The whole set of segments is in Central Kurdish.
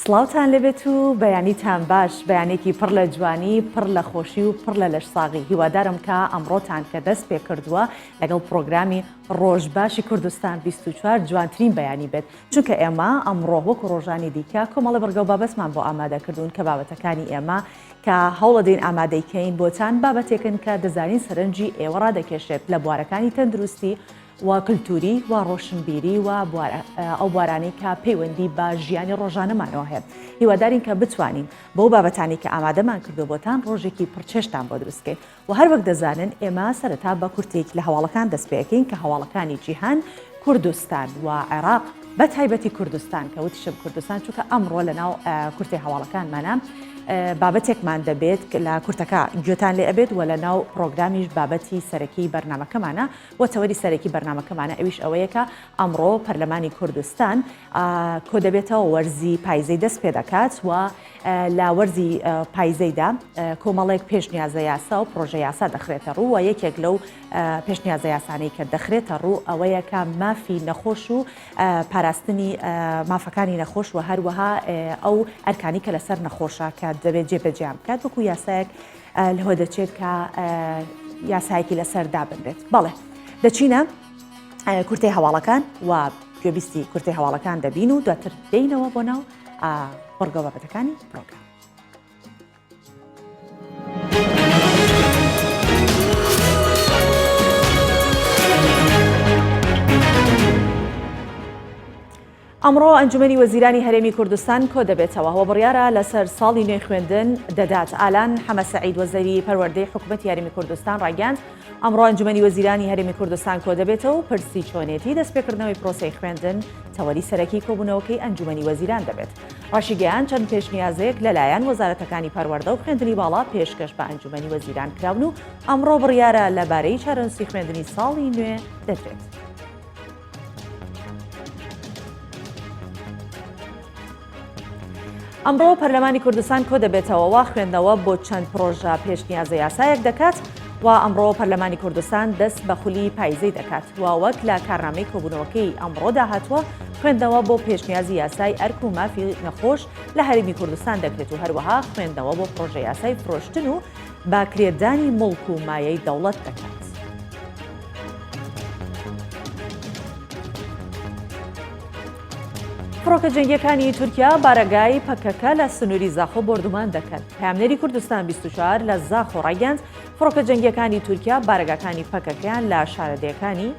سڵاوتان لێبێت و بەیانیتان باش، بەیانێکی پڕ لە جوانی، پڕ لە خۆشی و پڕ لە لەشساغی. هیوادارم کە ئەمڕۆتان کە دەست پێ کردووە لەگەڵ پڕۆگرامی ڕۆژ باشی کوردستان 24 جوانترین بەیانی بێت، چونکە ئێمە ئەمڕۆ وەکو ڕۆژانی دیکە کۆمەڵە بڕگە و بابەتمان بۆ ئامادە کردوون کە بابەتەکانی ئێمە کە هەوڵەدەین ئامادەی کەین بۆتان بابەتێکن کە دەزانین سەرنجی ئێوە ڕادەکێشێت لە بوارەکانی تەندروستی و کلتوری و ڕۆشنبیری و ئەو بوارانەی کە پەیوەندی بە ژیانی ڕۆژانەمانەوە هەیە. هیوادارین کە بتوانین بەو بابەتانەی کە ئامادەمان کردووە بۆتان ڕۆژێکی پڕچێژتان بۆ دروست بکەین. و هەر وەک دەزانن ئێمە سەرەتا بە کورتەیەک لە هەواڵەکان دەست پێ ئەکەین کە هەواڵەکانی جیهان، کوردستان و عێراق بە تایبەتی کوردستان کە وتیشم کوردستان چونکە ئەمڕۆ لە ناو کورتەی هەواڵەکانمانە بابەتێکمان دەبێت لە کورتەکە گوێتان لێ ئەبێت و لە ناو پرۆگرامیش بابەتی سەرەکی بەرنامەکەمانە و تەوەری سەرەکی بەرنامەکەمانە ئەویش ئەوەیە کە ئەمڕۆ پەرلەمانی کوردستان کۆدەبێتەوە وەرزی پایزەی دەست پێدەکات و لە وەرزی پایزەیدا کۆمەڵێک پێشنیازە یاسا و پرۆژە یاسا دەخرێتە ڕوو و یەکێک لەو پێشنیازە یاسانەی کە دەخرێتە ڕوو ئەوەیە کە مافی نەخۆش و پاراستنی مافەکانی نەخۆش و هەروەها ئەو ئەرکانی کە لەسەر نەخۆشە کە دەبێت جێبەجێیان بکات وەکو یاسایەک لەوە دەچێت کە یاسایەکی لەسەر دابنرێت. بەڵێ دەچینە کورتەی هەواڵەکان و گوێبیستی کورتەی هەواڵەکان دەبین و دواتر دێینەوە بۆ ناو بڕگە بابەتەکانی پرۆگرام. ئەمڕۆ ئەنجومەنی وەزیرانی هەرێمی کوردستان کۆدەبێتەوە و بڕیارە لەسەر ساڵی نوێی خوێندن دەدات. ئالان حەمە سەعید وەزیری پەروەردەی حکومەتی هەرێمی کوردستان ڕایگەیاند، ئەمڕۆ ئەنجومەنی وەزیرانی هەرێمی کوردستان کۆدەبێتەوە و پرسی چۆنێتی دەستپێکردنەوەی پرۆسەی خوێندن تەوەری سەرەکی کۆبوونەوەکەی ئەنجومەنی وەزیران دەبێت. ڕاشیگەیاند، چەند پێشنیازێک لەلایەن وەزارەتەکانی پەروەردە و خوێندنی باڵا پێشکەش بە ئەنجومەنی وەزیران کراون و ئەمڕۆ بڕیارە لەبارەی چارەنووسی خوێندنی ساڵی نوێ دەدرێت. ئەمڕۆ پەرلەمانی کوردستان کۆدەبێتەوە و خوێندنەوە بۆ چەند پرۆژە پێشنیازە یاسایەک دەکات و ئەمڕۆ پەرلەمانی کوردستان دەست بە خولی پایزەی دەکات و وەک لە کارنامەی کۆبوونەوەکەی ئەمڕۆدا هاتووە خوێندنەوە بۆ پێشنیازی یاسای ئەرک و مافی نەخۆش لە هەرێمی کوردستان دەکرێت و هەروەها خوێندنەوە بۆ پرۆژە یاسای فرۆشتن و بەکرێدانی موڵک و مایەی دەوڵەت دەکات. فڕۆکە جەنگیەکانی تورکیا بارەگای پەکەکە لە سنووری زاخۆ بۆردومان دەکەن. پەیامنێری کوردستان 24 لە زاخۆ ڕایگەیاند، فڕۆکە جەنگیەکانی تورکیا بارەگاکانی پەکەکەیان لە شارەدێکانی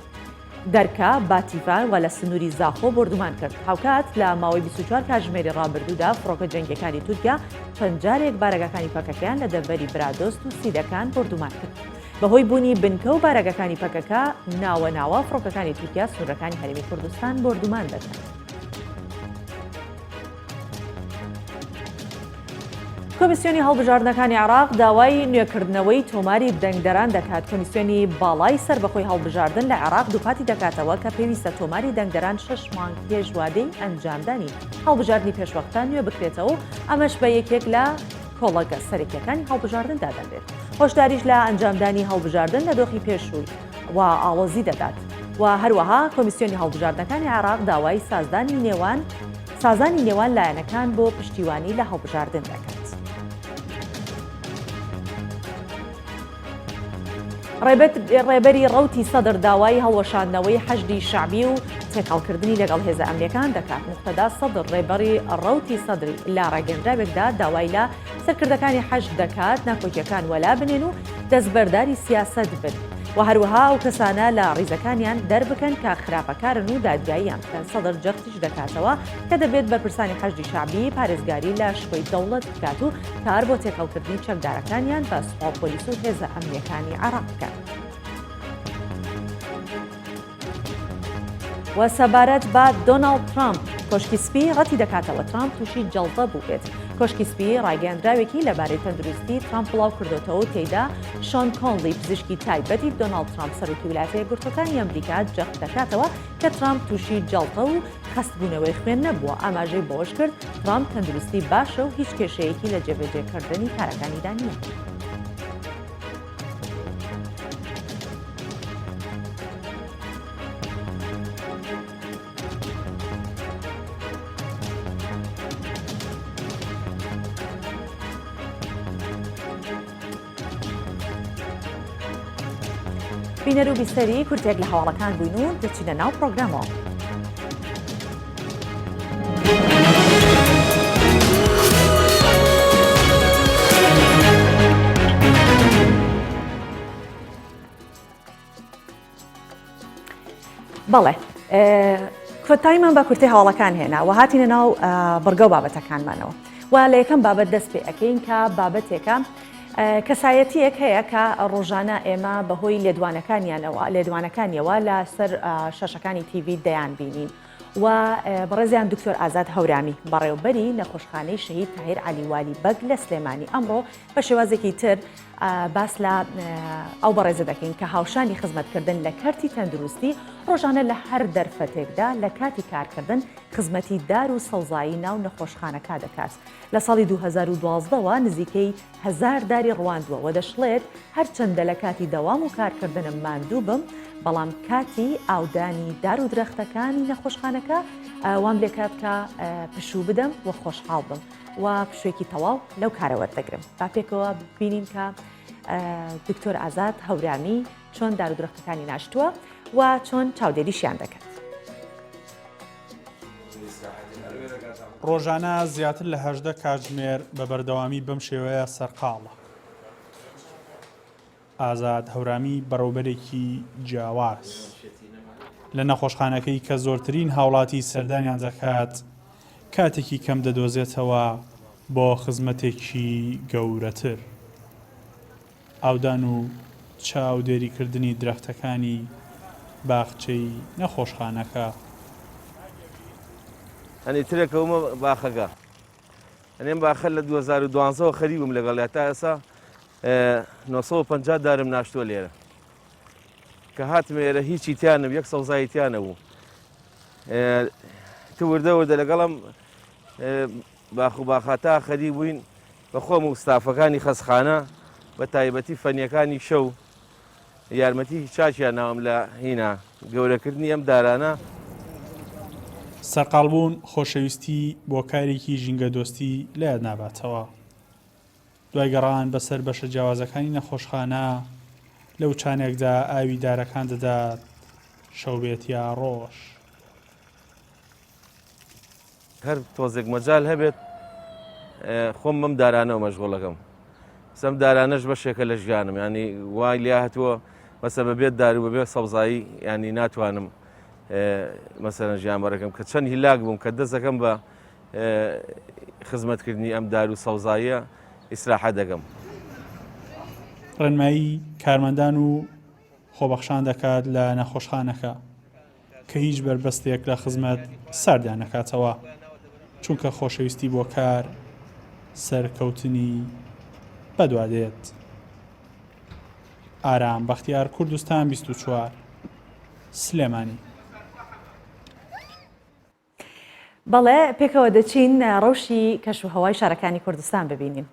دەرکا، باتیفا و لە سنووری زاخۆ بۆردومان کرد. هاوکات لە ماوەی 24 کاتژمێری ڕابردوودا فڕۆکە جەنگیەکانی تورکیا چەند جارێک بارەگاکانی پەکەکەیان لە دەڤەری برادۆست و سیدەکان بۆردومان کرد. بەهۆی بوونی بنکە و بارەگاکانی پەکەکە، ناوە ناوە فڕۆکەکانی تورکیا سنوورەکانی هەرێمی کوردستان بۆردومان دەکەن. کۆمیسیۆنی هەڵبژاردنەکانی عێراق داوای نوێکردنەوەی تۆماری دەنگدەران دەکات. کۆمیسیۆنی باڵای سەربەخۆی هەڵبژاردن لە عێراق دووپاتی دەکاتەوە کە پێویستە تۆماری دەنگدەران شەش مانگ پێش وادەی ئەنجامدانی هەڵبژاردنی پێشوەختە نوێ بکرێتەوە و ئەمەش بە یەکێک لە کۆڵەگە سەرەکیەکانی هەڵبژاردن دادەنرێت. هۆشداریش لە ئەنجامدانی هەڵبژاردن لە دۆخی پێشووی و ئاڵۆزی دەدات و هەروەها کۆمیسیۆنی هەڵبژاردنەکانی عێراق داوای سازدانی نێوان سازانی نێوان لایەنەکان بۆ پشتیوانی لە هەڵبژاردن دەکات. ڕێبەری ڕەوتی سەدر داوای هەڵوەشاندنەوەی حەشدی شەعبی و تێکەڵکردنی لەگەڵ هێزە ئەمنیەکان دەکات. موقتەدا سەدر ڕێبەری ڕەوتی سەدری لە ڕاگەندراوێکدا داوای لە سەرکردەکانی حەشد دەکات ناکۆکیەکان وەلا بنێن و دەستبەرداری سیاسەت بن و هەروەها ئەو کەسانە لە ڕیزەکانیان دەربکەن کە خراپەکارن و دادگاییان بکەن. سەدر جەختیش دەکاتەوە کە دەبێت بەرپرسانی حەشدی شەعبی پارێزگاری لە شکۆی دەوڵەت بکات و کار بۆ تێکەڵکردنی چەکدارەکانیان بە سوپا و پۆلیس و هێزە ئەمنییەکانی عێراق بکەن. و سەبارەت بە دۆناڵد ترامپ، کۆشکی سپی ڕەتی دەکاتەوە ترامپ تووشی جەڵتە بووبێت. کۆشکی سپی ڕاگەیەندراوێکی لەبارەی تەندروستی ترامپ بڵاوکردۆتەوە و تێیدا شۆن کۆنلی پزیشکی تایبەتی دۆناڵد ترامپ سەرۆکی ویلایەتە یەکگرتووەکانی ئەمریکا جەخت دەکاتەوە کە ترامپ تووشی جەڵتە و خەستبوونەوەی خوێن نەبووە، ئاماژەی بەوەشکرد، ترامپ تەندروستی باشە و هیچ کێشەیەکی لە جێبەجێکردنی کارەکانیدا نییە. بینەر و بیسەری کورتێک لە هەواڵەکان بووین و دەچینە ناو پرۆگرامەوە. بەڵێ کۆتاییمان بە کورتەی هەواڵەکان هێنا و هاتینە ناو بڕگە و بابەتەکانمانەوە و لە یەکەم بابەت دەست پێ ئەەکەین کە بابەتێکە کەسایەتیەک هەیە کە ڕۆژانە ئێمە بەهۆی لێدوانەکانیانەوە لێدوانەکانیەوە لە سەر شاشەکانی تیڤی دەیان بینین و بەڕێزیان دکتۆر ئازاد هەورامی بەڕێوبەری نەخۆشخانەی شەهید تاهیر عەلی والی بەگ لە سلێمانی ئەمڕۆ بە شێوازێکی تر باس لە ئەو بەڕێزە دەکەین کە هاوشانی خزمەتکردن لە کەرتی تەندروستی ڕۆژانە لە هەر دەرفەتێکدا لە کاتی کارکردن خزمەتی دار و سەوزایی ناو نەخۆشخانەکە دەکات. لە ساڵی 2012 وە نزیکەی هەزار داری ڕواندووە و دەشڵێت، هەرچەندە لە کاتی دەوام و کارکردنم ماندوو بم، بەڵام کاتی ئاودانی دار و درەختەکانی نەخۆشخانەکە وام لێکات کە پشوو بدەم و خۆشحاڵ بم و پشووێکی تەواو لەو کارە وەردەگرم. با پێکەوە ببینین کە دکتۆر ئازاد هەورامی چۆن دار و درەختەکانی ناشتووە و چۆن چاودێریشیان دەکات. ڕۆژانە زیاتر لە 18 کاتژمێر بە بەردەوامی بەم شێوەیە سەرقاڵە. ئازاد هەورامی بەڕێوبەرێکی جیاواز لە نەخۆشخانەکەی کە زۆرترین هاوڵاتی سەردانیان دەکات، کاتێکی کەم دەدۆزێتەوە بۆ خزمەتێکی گەورەتر. ئاودان و چاودێریکردنی درەختەکانی باخچەی نەخۆشخانەکە. ئەنی ترێ کەومە باخەکە ئەنێم باخە لە 2012 وە خەریبم لەگەڵیا تا ئێسا 950 دارم ناشتووە لێرە کە هاتمە ئێرە هیچی تیا نەبوو یەک سەوزایی تیا نەبوو تو وردە وردە لەگەڵم باخ و باخاتا خەریک بووین بە خۆم و ستافەکانی خەسخانە بە تایبەتی فەنیەکانی شەو یارمەتی چاکیان ناوم لە هینا گەورەکردنی ئەم دارانە. سەرقاڵبوون خۆشەویستی بۆ کارێکی ژینگەدۆستی لەیاد ناباتەوە. دوای گەڕان بەسەر بەشە جیاوازەکانی نەخۆشخانە، لە وچانێکدا ئاوی دارەکان دەدات، شەو بێت یا ڕۆژ. هەر تۆزێک مەجال هەبێت خۆم بەم دارانەوە مەشغوڵەکەم سەم دارانەش بەشێکە لە ژیانم ینی وای لیا هاتووە مەسە بەبێت دار و بەبێ سەوزایی ینی ناتوانم مەسەرەن ژیان بەرەکەم کە چەند هیلاک بووم کە دەستەکەم بە خزمەتکردنی ئەم دار و سەوزاییە ئیسراحە دەگەم. ڕێنمایی کارمەندان و خۆبەخشان دەکات لە نەخۆشخانەکە کە هیچ بەربەستێک لە خزمەت ساردیان نەکاتەوە، چونکە خۆشەویستی بۆ کار سەرکەوتنی بەدوا دێت. ئارام بەختیار کوردستان 24 سلێمانی. بەڵێ پێکەوە دەچین ڕەوشی کەشوهەوای شارەکانی کوردستان ببینین.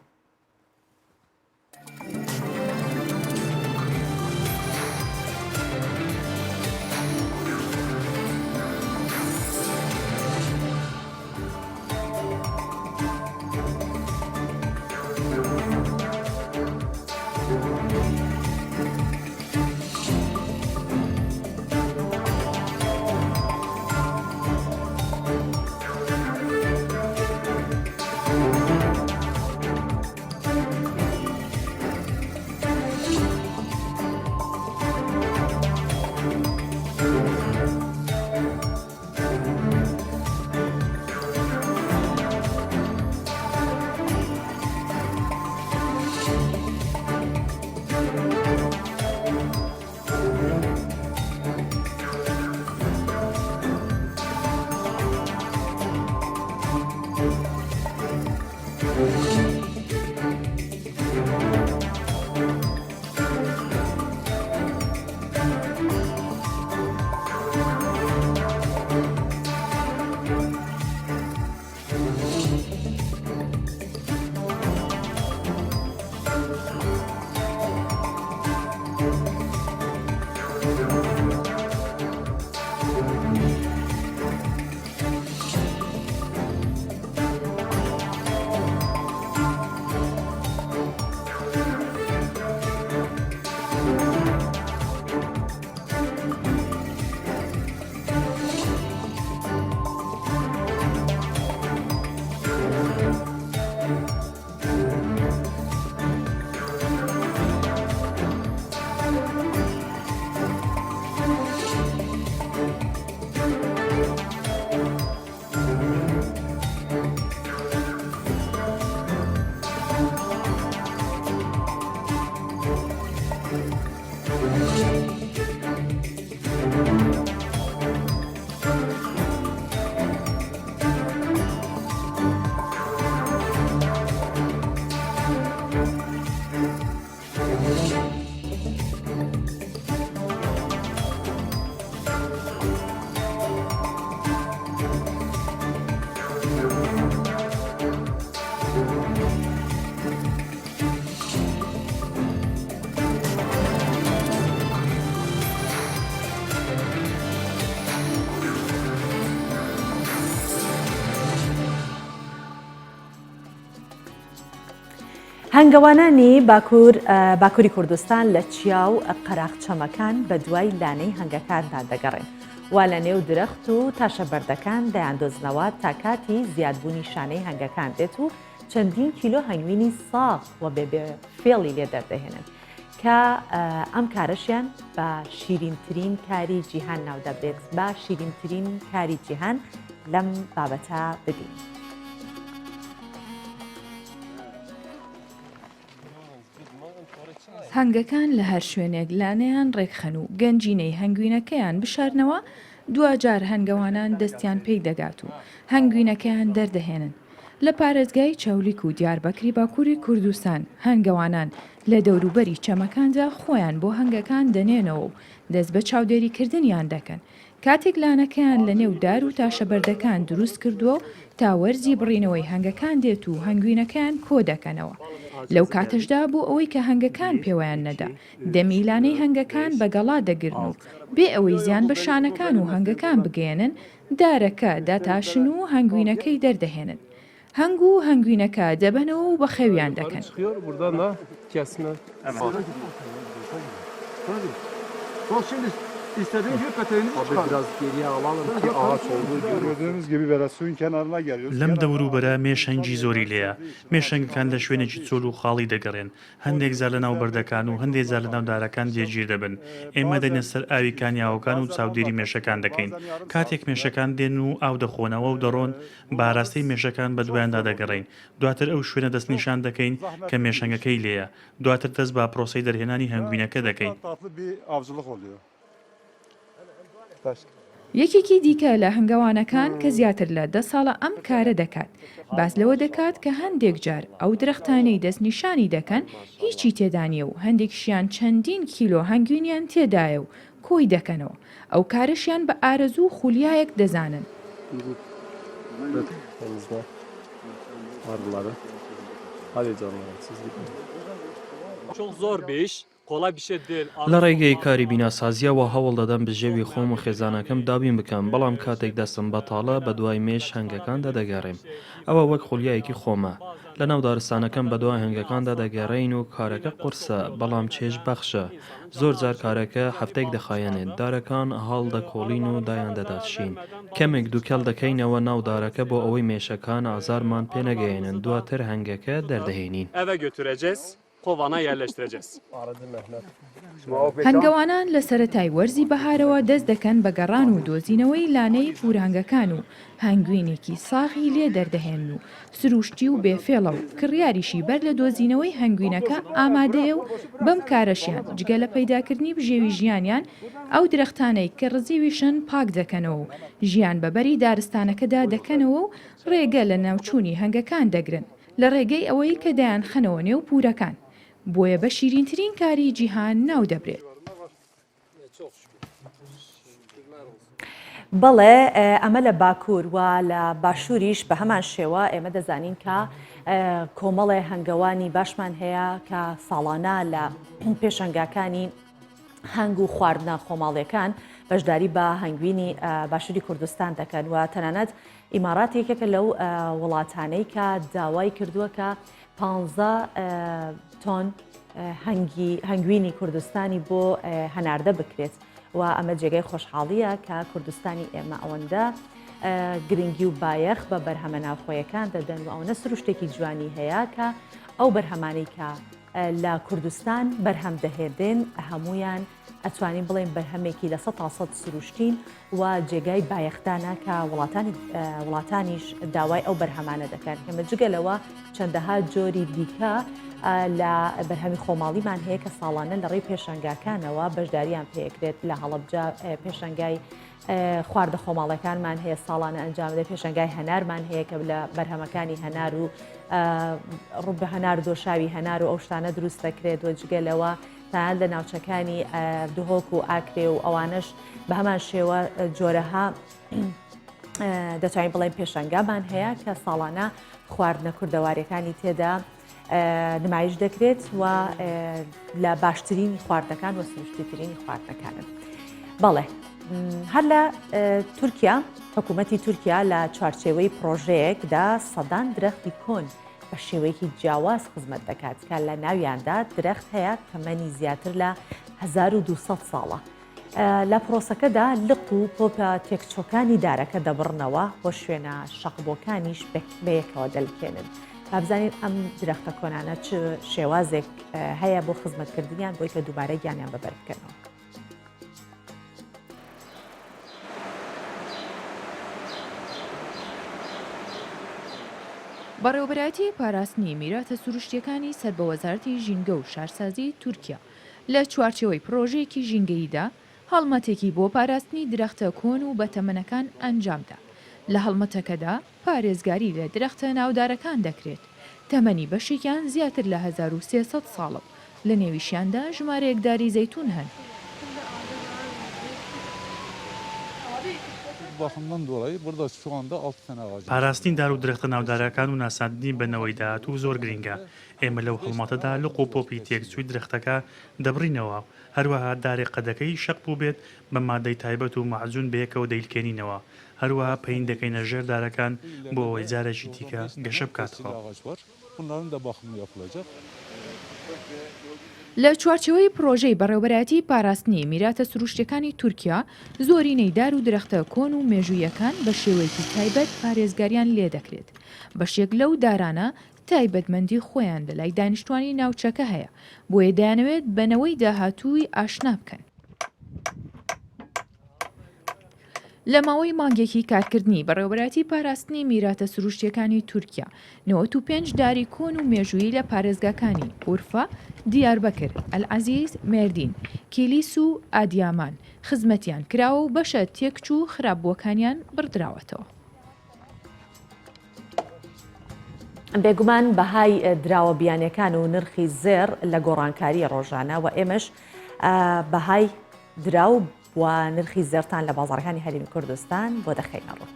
هەنگەوانانی باکوور باکووری کوردستان لە چیا و قەراخ چەمەکان بە دوای لانەی هەنگەکاندا دەگەڕێن و لە نێو درەخت و تاشە بەردەکان دەیاندۆزنەوە تا کاتی زیادبوونی شانەی هەنگەکان دێت و چەندین کیلۆ هەنگوینی ساغ و بێ بێ فێڵی لێ دەردەهێنن کە ئەم کارەشیان بە شیرینترین کاری جیهان ناودەبرێت بە شیرینترین کاری جیهان لەم بابەتە ببینین. هەنگەکان لە هەر شوێنێک لانەیان ڕێکخەن و گەنجینەی هەنگوینەکەیان بشارنەوە، دواجار هەنگەوانان دەستیان پێی دەگات و هەنگوینەکەیان دەردەهێنن. لە پارێزگای چەولیک و دیاربەکری باکووری کوردستان، هەنگەوانان لە دەوروبەری چەمەکاندا خۆیان بۆ هەنگەکان دەنێنەوە و دەست بە چاودێریکردنیان دەکەن، کاتێک لانەکەیان لە نێو دار و تاشەبەردەکان دروست کردووە و تا وەرزی بڕینەوەی هەنگەکان دێت و هەنگوینەکەیان کۆ دەکەنەوە. لەو کاتەشدا بۆ ئەوەی کە هەنگەکان پێوەیان نەدا، دەمی لانەی هەنگەکان بە گەڵا دەگرن و بێ ئەوەی زیان بە شانەکان و هەنگەکان بگەیەنن، دارەکە داتاشن و هەنگوینەکەی دەردەهێنن. هەنگ و هەنگوینەکە دەبەنەوە و بەخێویان دەکەن. لەم دەوروبەرە مێش هەنگی زۆری لێیە. مێش هەنگەکان لە شوێنێکی چۆل و خاڵی دەگەڕێن. هەندێک جار لەناو بەردەکان و هەندێک جار لەناو دارەکان جێگیر دەبن. ئێمە دێینە سەر ئاوی کانیاوەکان و چاودێری مێشەکان دەکەین. کاتێک مێشەکان دێن و ئاو دەخۆنەوە و دەڕۆن، بە ئاراستەی مێشەکان بەدوایاندا دەگەڕێین. دواتر ئەو شوێنە دەستنیشان دەکەین کە مێشەنگەکەی لێیە. دواتر دەست بە پرۆسەی دەرهێنانی هەنگوینەکە دەکەین. یەکێکی دیکە لە هەنگەوانەکان کە زیاتر لە دە ساڵە ئەم کارە دەکات، باس لەوە دەکات کە هەندێک جار ئەو درەختانەی دەستنیشانی دەکەن هیچی تێدا نییە و هەندێکیشیان چەندین کیلۆ هەنگوینیان تێدایە و کۆی دەکەنەوە، ئەو کارەشیان بە ئارەزوو و خولیایەک دەزانن. لە ڕێگەی کاری بیناسازییەوە هەوڵ دەدەم بژێوی خۆم و خێزانەکەم دابین بکەم، بەڵام کاتێک دەستم بەتاڵە بەدوای مێش هەنگەکاندا دەگەڕێم. ئەوە وەک خولیایەکی خۆمە. لەناو دارستانەکەم بەدوای هەنگەکاندا دەگەڕێین و کارەکە قورسە، بەڵام چێژبەخشە. زۆر جار کارەکە هەفتەیەک دەخایەنێت. دارەکان هەڵدەکۆڵین و دایاندەتاشین. کەمێک دوکەڵ دەکەینەوە ناو دارەکە بۆ ئەوەی مێشەکان ئازارمان پێنەگەیەنن، دواتر هەنگەکە دەردەهێنین. هەنگەوانان لە سەرەتای وەرزی بەهارەوە دەست دەکەن بە گەڕان و دۆزینەوەی لانەی پوورهەنگەکان و هەنگوینێکی ساغی لێ دەردەهێنن و سرووشتی و بێ فێڵە و کڕیاریشی بەر لە دۆزینەوەی هەنگوینەکە ئامادەیە و بەم کارەشیان جگە لە پەیداکردنی بژێوی ژیانیان ئەو درەختانەی کە ڕزیویشن پاک دەکەنەوە و ژیان بە بەری دارستانەکەدا دەکەنەوە و ڕێگە لە ناوچوونی هەنگەکان دەگرن. لە ڕێگەی ئەوەی کە دەیانخەنەوە نێو پوورەکان، بۆیە بە شیرینترین کاری جیهان ناو دەبرێت. بەڵێ ئەمە لە باکوور و لە باشووریش بە هەمان شێوە ئێمە دەزانین کە کۆمەڵێ هەنگەوانی باشمان هەیە کە ساڵانە لە پێشەنگاکانی هەنگ و خواردنە خۆماڵیەکان بەشداری بە هەنگوینی باشووری کوردستان دەکەن و تەنانەت ئیمارات یەکێکە لەو وڵاتانەی کە داوای کردووە کە 15 تۆن هەنگی هەنگوینی کوردستانی بۆ هەناردە بکرێت و ئەمە جێگەی خۆشحاڵیە کە کوردستانی ئێمە ئەوەندە گرنگی و بایەخ بە بەرهەمە ناوخۆیەکان دەدەن و ئەوەنە سروشتێکی جوانی هەیە کە ئەو بەرهەمانەی کە لە کوردستان بەرهەم دەهێنرێن هەموویان ئەتوانین بڵێین بەرهەمێکی 100% سروشتین و جێگای بایەخدانە کە وڵاتانی وڵاتانیش داوای ئەو بەرهەمانە دەکەن ئێمە جگە لەوە چەندەها جۆری دیکە لە بەرهەمی خۆماڵیمان هەیە کە ساڵانە لە ڕێی پێشەنگاکانەوە بەشداریان پێکرێت لە هەڵەبجە پێشەنگای خواردە خۆماڵەکانمان هەیە ساڵانە ئەنجام دەدرێت، پێشەنگای هەنارمان هەیە کە لە بەرهەمەکانی هەنار و ڕوبە هەنار دۆشاوی هەنار و ئەو شتانە دروست دەکرێت و جگە لەوە تەنانەت لە ناوچەکانی دهۆک و ئاکرێ و ئەوانەش بە هەمان شێوە جۆرەها دەتوانین بڵێن پێشەنگامان هەیە کە ساڵانە خواردنە کوردەواریەکانی تێدا نمایش دەکرێت و لە باشترینی خواردنەکان و سروشتیترینی خواردنەکانن. بەڵێ هەر لە تورکیا حکوومەتی تورکیا لە چوارچێوەی پرۆژەیەکدا سەدان درەختی کۆن. بە شێوەیەکی جیاواز خزمەت دەکات کە لە ناویاندا درەخت هەیە تەمەنی زیاتر لە 1200 ساڵە. لە پرۆسەکەدا لق و پۆپە تێکچۆکانی دارەکە دەبڕنەوە و شوێنە شەقبۆکانیش بەیەکەوە دەلکێنن. با بزانین ئەم درەختە کۆنانە چ شێوازێک هەیە بۆ خزمەتکردنیان بۆی کە دووبارە گیانیان بەبەر بکەنەوە. بەڕێوەبەرایەتیی پاراستنی میراتە سروشتییەکانی سەر بە وەزارەتی ژینگە و شارسازیی تورکیا لە چوارچێوەی پڕۆژەیەکی ژینگەییدا هەڵمەتێکی بۆ پاراستنی درەختە کۆن و بەتەمەنەکان ئەنجامدا. لە هەڵمەتەکەدا پارێزگاری لە درەختە ناودارەکان دەکرێت، تەمەنی بەشێکیان زیاتر لە 1300 ساڵە و لە نێویشیاندا ژمارەیەک داری زەیتوون هەن. پاراستنی دار و درەختە ناودارەکان و ناساندنی بە نەوەی داهاتوو زۆر گرینگە، ئێمە لەو هەڵمەتەدا لق و پۆپی تێکچووی درەختەکە دەبڕینەوە، هەروەها دارێک قەدەکەی شەق بووبێت بە مادەی تایبەت و مەعجون بەیەکەوە دەیلکێنینەوە، هەروەها پەین دەکەینە ژێر دارەکان بۆ ئەوەی جارێکی دیکە گەشە بکاتەوە. لە چوارچێوەی پڕۆژەی بەڕێوەبەرایەتی پاراستنی میراتە سروشتییەکانی تورکیا، زۆرینەی دار و درەختە کۆن و مێژووییەکان بە شێوەیەکی تایبەت پارێزگاریان لێدەکرێت، بەشێک لەو دارانە تایبەتمەندی خۆیان لەلای دانیشتوانی ناوچەکە هەیە، بۆیە دەیانەوێت بە نەوەی داهاتووی ئاشنا بکەن. لە ماوەی مانگێکی کارکردنی بەڕێوەبەرایەتی پاراستنی میراتە سروشتییەکانی تورکیا، 95 داری کۆن و مێژوویی لە پارێزگاکانی ئورفە، دیاربەکر، ئەلعەزیز، مێردین، کیلیس و ئادیامان خزمەتیان کراوە و بەشە تێکچوو و خراپبووەکانیان بڕدراوەتەوە. بێگومان بەهای دراوە بیانیەکان و نرخی زێڕ لە گۆڕانکاری ڕۆژانە و ئێمەش بەهای دراو و نرخی زێڕتان لە بازاڕەکانی هەرێمی کوردستان بۆ دەخەینە ڕوو.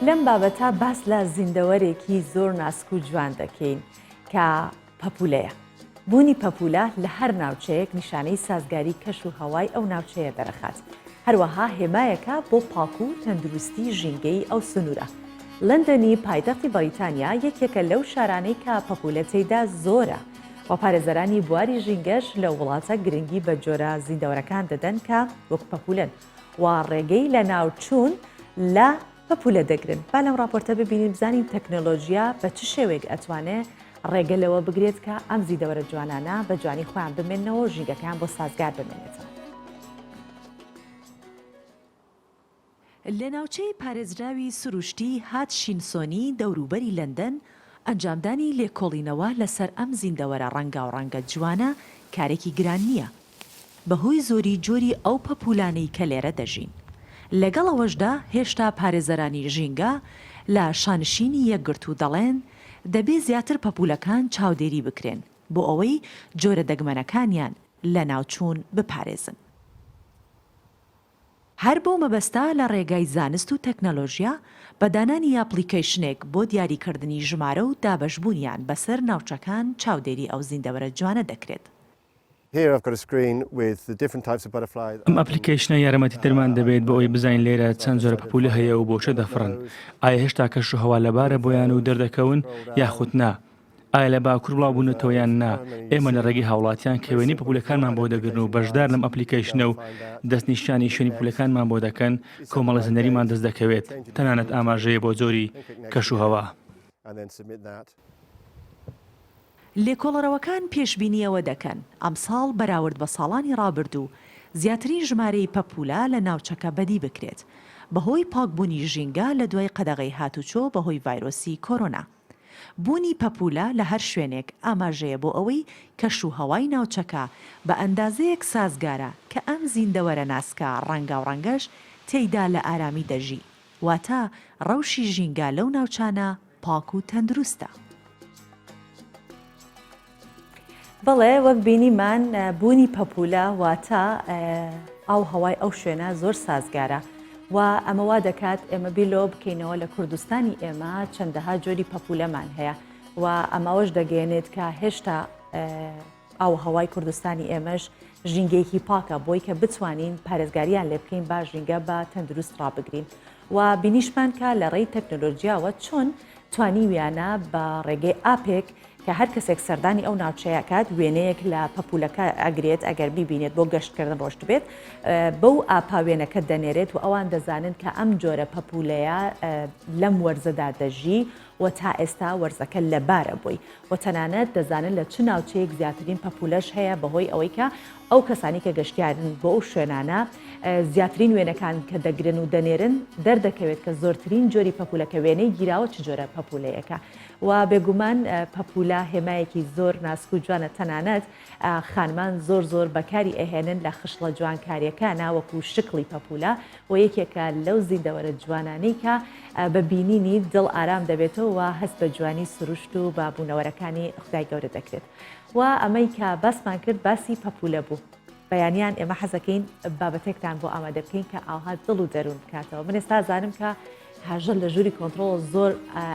لەم بابەتە باس لە زیندەوەرێکی زۆر ناسک و جوان دەکەین کە پەپولەیە. بوونی پەپولە لە هەر ناوچەیەک نیشانەی سازگاری کەش و هەوای ئەو ناوچەیە دەرەخات. هەروەها هێمایەکە بۆ پاک و تەندروستی ژینگەی ئەو سنوورە. لەندەنی پایتەختی بەریتانیا یەکێکە لەو شارانەی کە پەپولە تێیدا زۆرە و پارێزەرانی بواری ژینگەش لەو وڵاتە گرنگی بە جۆرە زیندەوەرەکان دەدەن کە وەک پەپولەن و ڕێگەی لەناوچوون لە پەپولە دەگرن. با لەم ڕاپۆرتە ببینین بزانین تەکنۆلۆژیا بە چ شێوەیەک ئەتوانێ ڕێگە لەوە بگرێت کە ئەم زیندەوەرە جوانانە بە جوانی خۆیان بمێننەوە و ژینگەکەیان بۆ سازگار بمێنێتەوە. لە ناوچەی پارێزراوی سروشتی هاتشینسۆنی دەوروبەری لەندەن، ئەنجامدانی لێکۆڵینەوە لەسەر ئەم زیندەوەرە ڕەنگاوڕەنگە جوانە کارێکی گران نییە، بەهۆی زۆری جۆری ئەو پەپوولانەی کە لێرە دەژین. لەگەڵ ئەوەشدا هێشتا پارێزەرانی ژینگە لە شانشینی یەکگرتوو دەڵێن دەبێ زیاتر پەپوولەکان چاودێری بکرێن بۆ ئەوەی جۆرە دەگمەنەکانیان لەناوچوون بپارێزن. هەر بەو مەبەستە لە ڕێگای زانست و تەکنەلۆژیا بە دانانی ئەپڵیکەیشنێک بۆ دیاریکردنی ژمارە و دابەشبوونیان بەسەر ناوچەکان چاودێری ئەو زیندەوەرە جوانە دەکرێت. ئەم ئەپلیکەیشنە یارمەتیدەرمان دەبێت بۆ ئەوەی بزانین لێرە چەند جۆرە پەپوولە هەیە و بۆ کوێ دەفڕن، ئایا هێشتا کەشوهەوا لەبارە بۆیان و دەردەکەون یاخود نا، ئایا لە باکوور بڵاوبوونەتەوە یان نا، ئێمە لە ڕێگەی هاوڵاتیان کە وێنەی پەپوولەکانمان بۆ دەگرن و بەشدارن لەم ئەپلیکەیشنە و دەستنیشانی شوێنی پەپوولەکانمان بۆ دەکەن، کۆمەڵە زانیاریمان دەست دەکەوێت، تەنانەت ئاماژەیە بۆ جۆری کەشوهەوا. لێکۆڵەرەوەکان پێشبینی ئەوە دەکەن، ئەمساڵ بەراورد بە ساڵانی ڕابردوو زیاترین ژمارەی پەپوولە لە ناوچەکە بەدی بکرێت، بەهۆی پاکبوونی ژینگە لە دوای قەدەغەی هاتوچۆ بەهۆی ڤایرۆسی کۆرۆنا. بوونی پەپوولە لە هەر شوێنێک ئاماژەیە بۆ ئەوەی کەش و هەوای ناوچەکە بە ئەندازەیەک سازگارە کە ئەم زیندەوەرە ناسکە ڕەنگاوڕەنگەش تێیدا لە ئارامی دەژی، واتە ڕەوشی ژینگە لەو ناوچانە پاک و تەندروستە. بەڵێ وەک بینیمان بوونی پەپوولە واتە ئاو هەوای ئەو شوێنە زۆر سازگارە و ئەمە وا دەکات ئێمە بیر لەوە بکەینەوە لە کوردستانی ئێمە چەندەها جۆری پەپوولەمان هەیە و ئەمەوەش دەگەێنێت کە هێشتا ئاوهەوای کوردستانی ئێمەش ژینگەیەکی پاکە بۆی کە بتوانین پارێزگاریان لێ بکەین با ژینگە بە تەندروست ڕابگرین و بینیشمان کە لە ڕێی تەکنۆلۆژیاوە چۆن توانیویانە بە ڕێگەی ئاپێک کە هەر کەسێک سەردانی ئەو ناوچەیە کات وێنەیەک لە پەپولەکە ئەگرێت ئەگەر بیبینێت بۆ گەشتکردن ڕۆشتبێت بەو ئاپا وێنەکە دەنێرێت و ئەوان دەزانن کە ئەم جۆرە پەپولەیە لەم وەرزەدا دەژی و تا ئێستا وەرزەکە لەبارە بۆی و تەنانەت دەزانن لە چ ناوچەیەک زیاترین پەپولەش هەیە بەهۆی ئەوەی کە ئەو کەسانی کە گەشتیارن بۆ ئەو شوێنانە زیاترین وێنەکان کە دەگرن و دەنێرن دەردەکەوێت کە زۆرترین جۆری پەپولە کە وێنەی گیراوە چ جۆرە پەپولەیەکە و بێگومان پەپولە هێمایەکی زۆر ناسک و جوانە تەنانەت خانمان زۆر زۆر بەکاری ئەهێنن لە خشڵە جوانکاریەکانا وەکو شکڵی پەپولە و یەکێکە لەو زیندەوەرە جوانانەی کە بە بینینی دڵ ئارام دەبێتەوە و هەست بە جوانی سروشت و بە بوونەوەرەکانی خودای گەورە دەکرێت و ئەمەی کە باسمان کرد باسی پەپولە بوو. بەیانیان ئێمە حەزەکەین بابەتێکتان بۆ ئامادە بکەین کە ئاوها دڵ و دەروون بکاتەوە من ئێستا زانم کە هاژە لە ژووری کۆنتڕۆڵ زۆر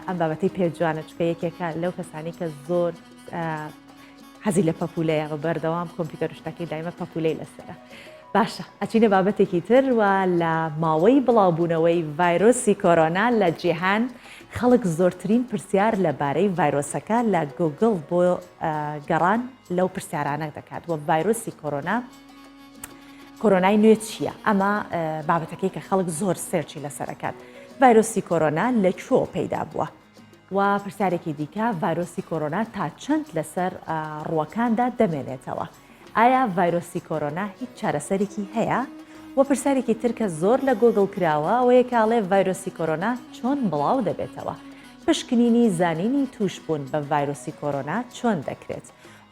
ئەم بابەتەی پێ جوانە چونکە یەکێکە لەو کەسانی کە زۆر حەزی لە پەپولەیە و بەردەوام کۆمپیوتەر شتەکەی دایمە پەپولەی لەسەرە. باشە ئەچینە بابەتێکی تر و لە ماوەی بڵاوبوونەوەی ڤایرۆسی کۆرۆنا لە جیهان خەڵک زۆرترین پرسیار لەبارەی ڤایرۆسەکە لە گوگڵ بۆ گەڕان لەو پرسیارانە دەکات و ڤایرۆسی کۆرۆنا کۆرۆنای نوێ چییە؟ ئەمە بابەتەکەی کە خەڵک زۆر search ی لەسەر ئەکات. ڤایرۆسی کۆرۆنا لە کوێوە پەیدا بووە؟ و پرسیارێکی دیکە ڤایرۆسی کۆرۆنا تا چەند لەسەر ڕووەکاندا دەمێنێتەوە؟ ئایا ڤایرۆسی کۆرۆنا هیچ چارەسەرێکی هەیە؟ و پرسیارێکی تر کە زۆر لە گۆگڵ کراوە ئەوەیە کە ئەڵێ ڤایرۆسی کۆرۆنا چۆن بڵاو دەبێتەوە؟ پشکنینی زانینی تووشبوون بە ڤایرۆسی کۆرۆنا چۆن دەکرێت؟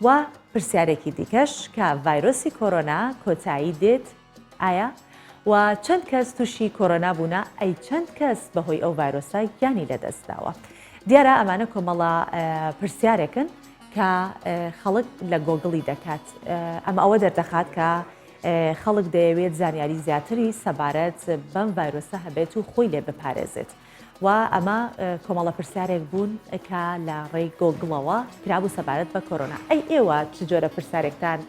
و پرسیارێکی دیکەش کە ڤایرۆسی کۆرۆنا کۆتایی دێت ئایا؟ و چەند کەس تووشی کۆرۆنا بوونە ئەی چەند کەس بەهۆی ئەو ڤایرۆسە گیانی لەدەستداوە؟ دیارە ئەمانە کۆمەڵە پرسیارێکن کە خەڵک لە گۆگڵی دەکات ئەمە ئەوە دەردەخات کە خەڵک دەیەوێت زانیاری زیاتری سەبارەت بەم ڤایرۆسە هەبێت و خۆی لێ بپارێزێت. و ئەمە کۆمەڵە پرسیارێک بوون کە لە ڕێی گۆگڵەوە کرابوو سەبارەت بە کۆرۆنا. ئەی ئێوە چ جۆرە پرسیارێکتان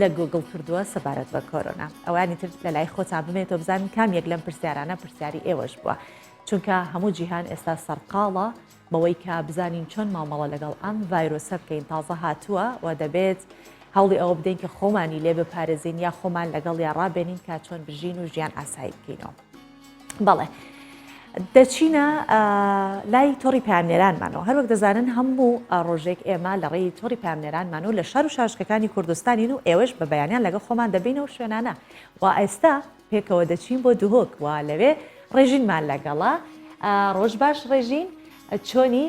لە گۆگڵ کردووە سەبارەت بە کۆرۆنا؟ ئەوانی تر لە لای خۆتان بمێنێتەوە بزانن کام یەک لەم پرسیارانە پرسیاری ئێوەش بووە. چونکە هەموو جیهان ئێستا سەرقاڵە بەوەی کە بزانین چۆن مامەڵە لەگەڵ ئەم ڤایرۆسە بکەین تازە هاتووە و دەبێت هەوڵی ئەوە بدەین کە خۆمانی لێ بپارێزین یا خۆمان لەگەڵیا ڕابێنین کە چۆن بژین و ژیان ئاسایی بکەینەوە. بەڵێ دەچینە لای تۆڕی پامنێرانمانەوە هەروەک دەزانن هەموو ڕۆژێک ئێمە لە ڕێی تۆڕی پامنێرانمان و لە شار و شارشکەکانی کوردستانین و ئێوەش بە بەیانیان لەگەڵ خۆمان دەبینەوە شوێنانە و ئێستا پێکەوە دەچین بۆ دهۆک و لەوێ ڕێژینمان لەگەڵە ڕۆژ باش ڕێژین چۆنی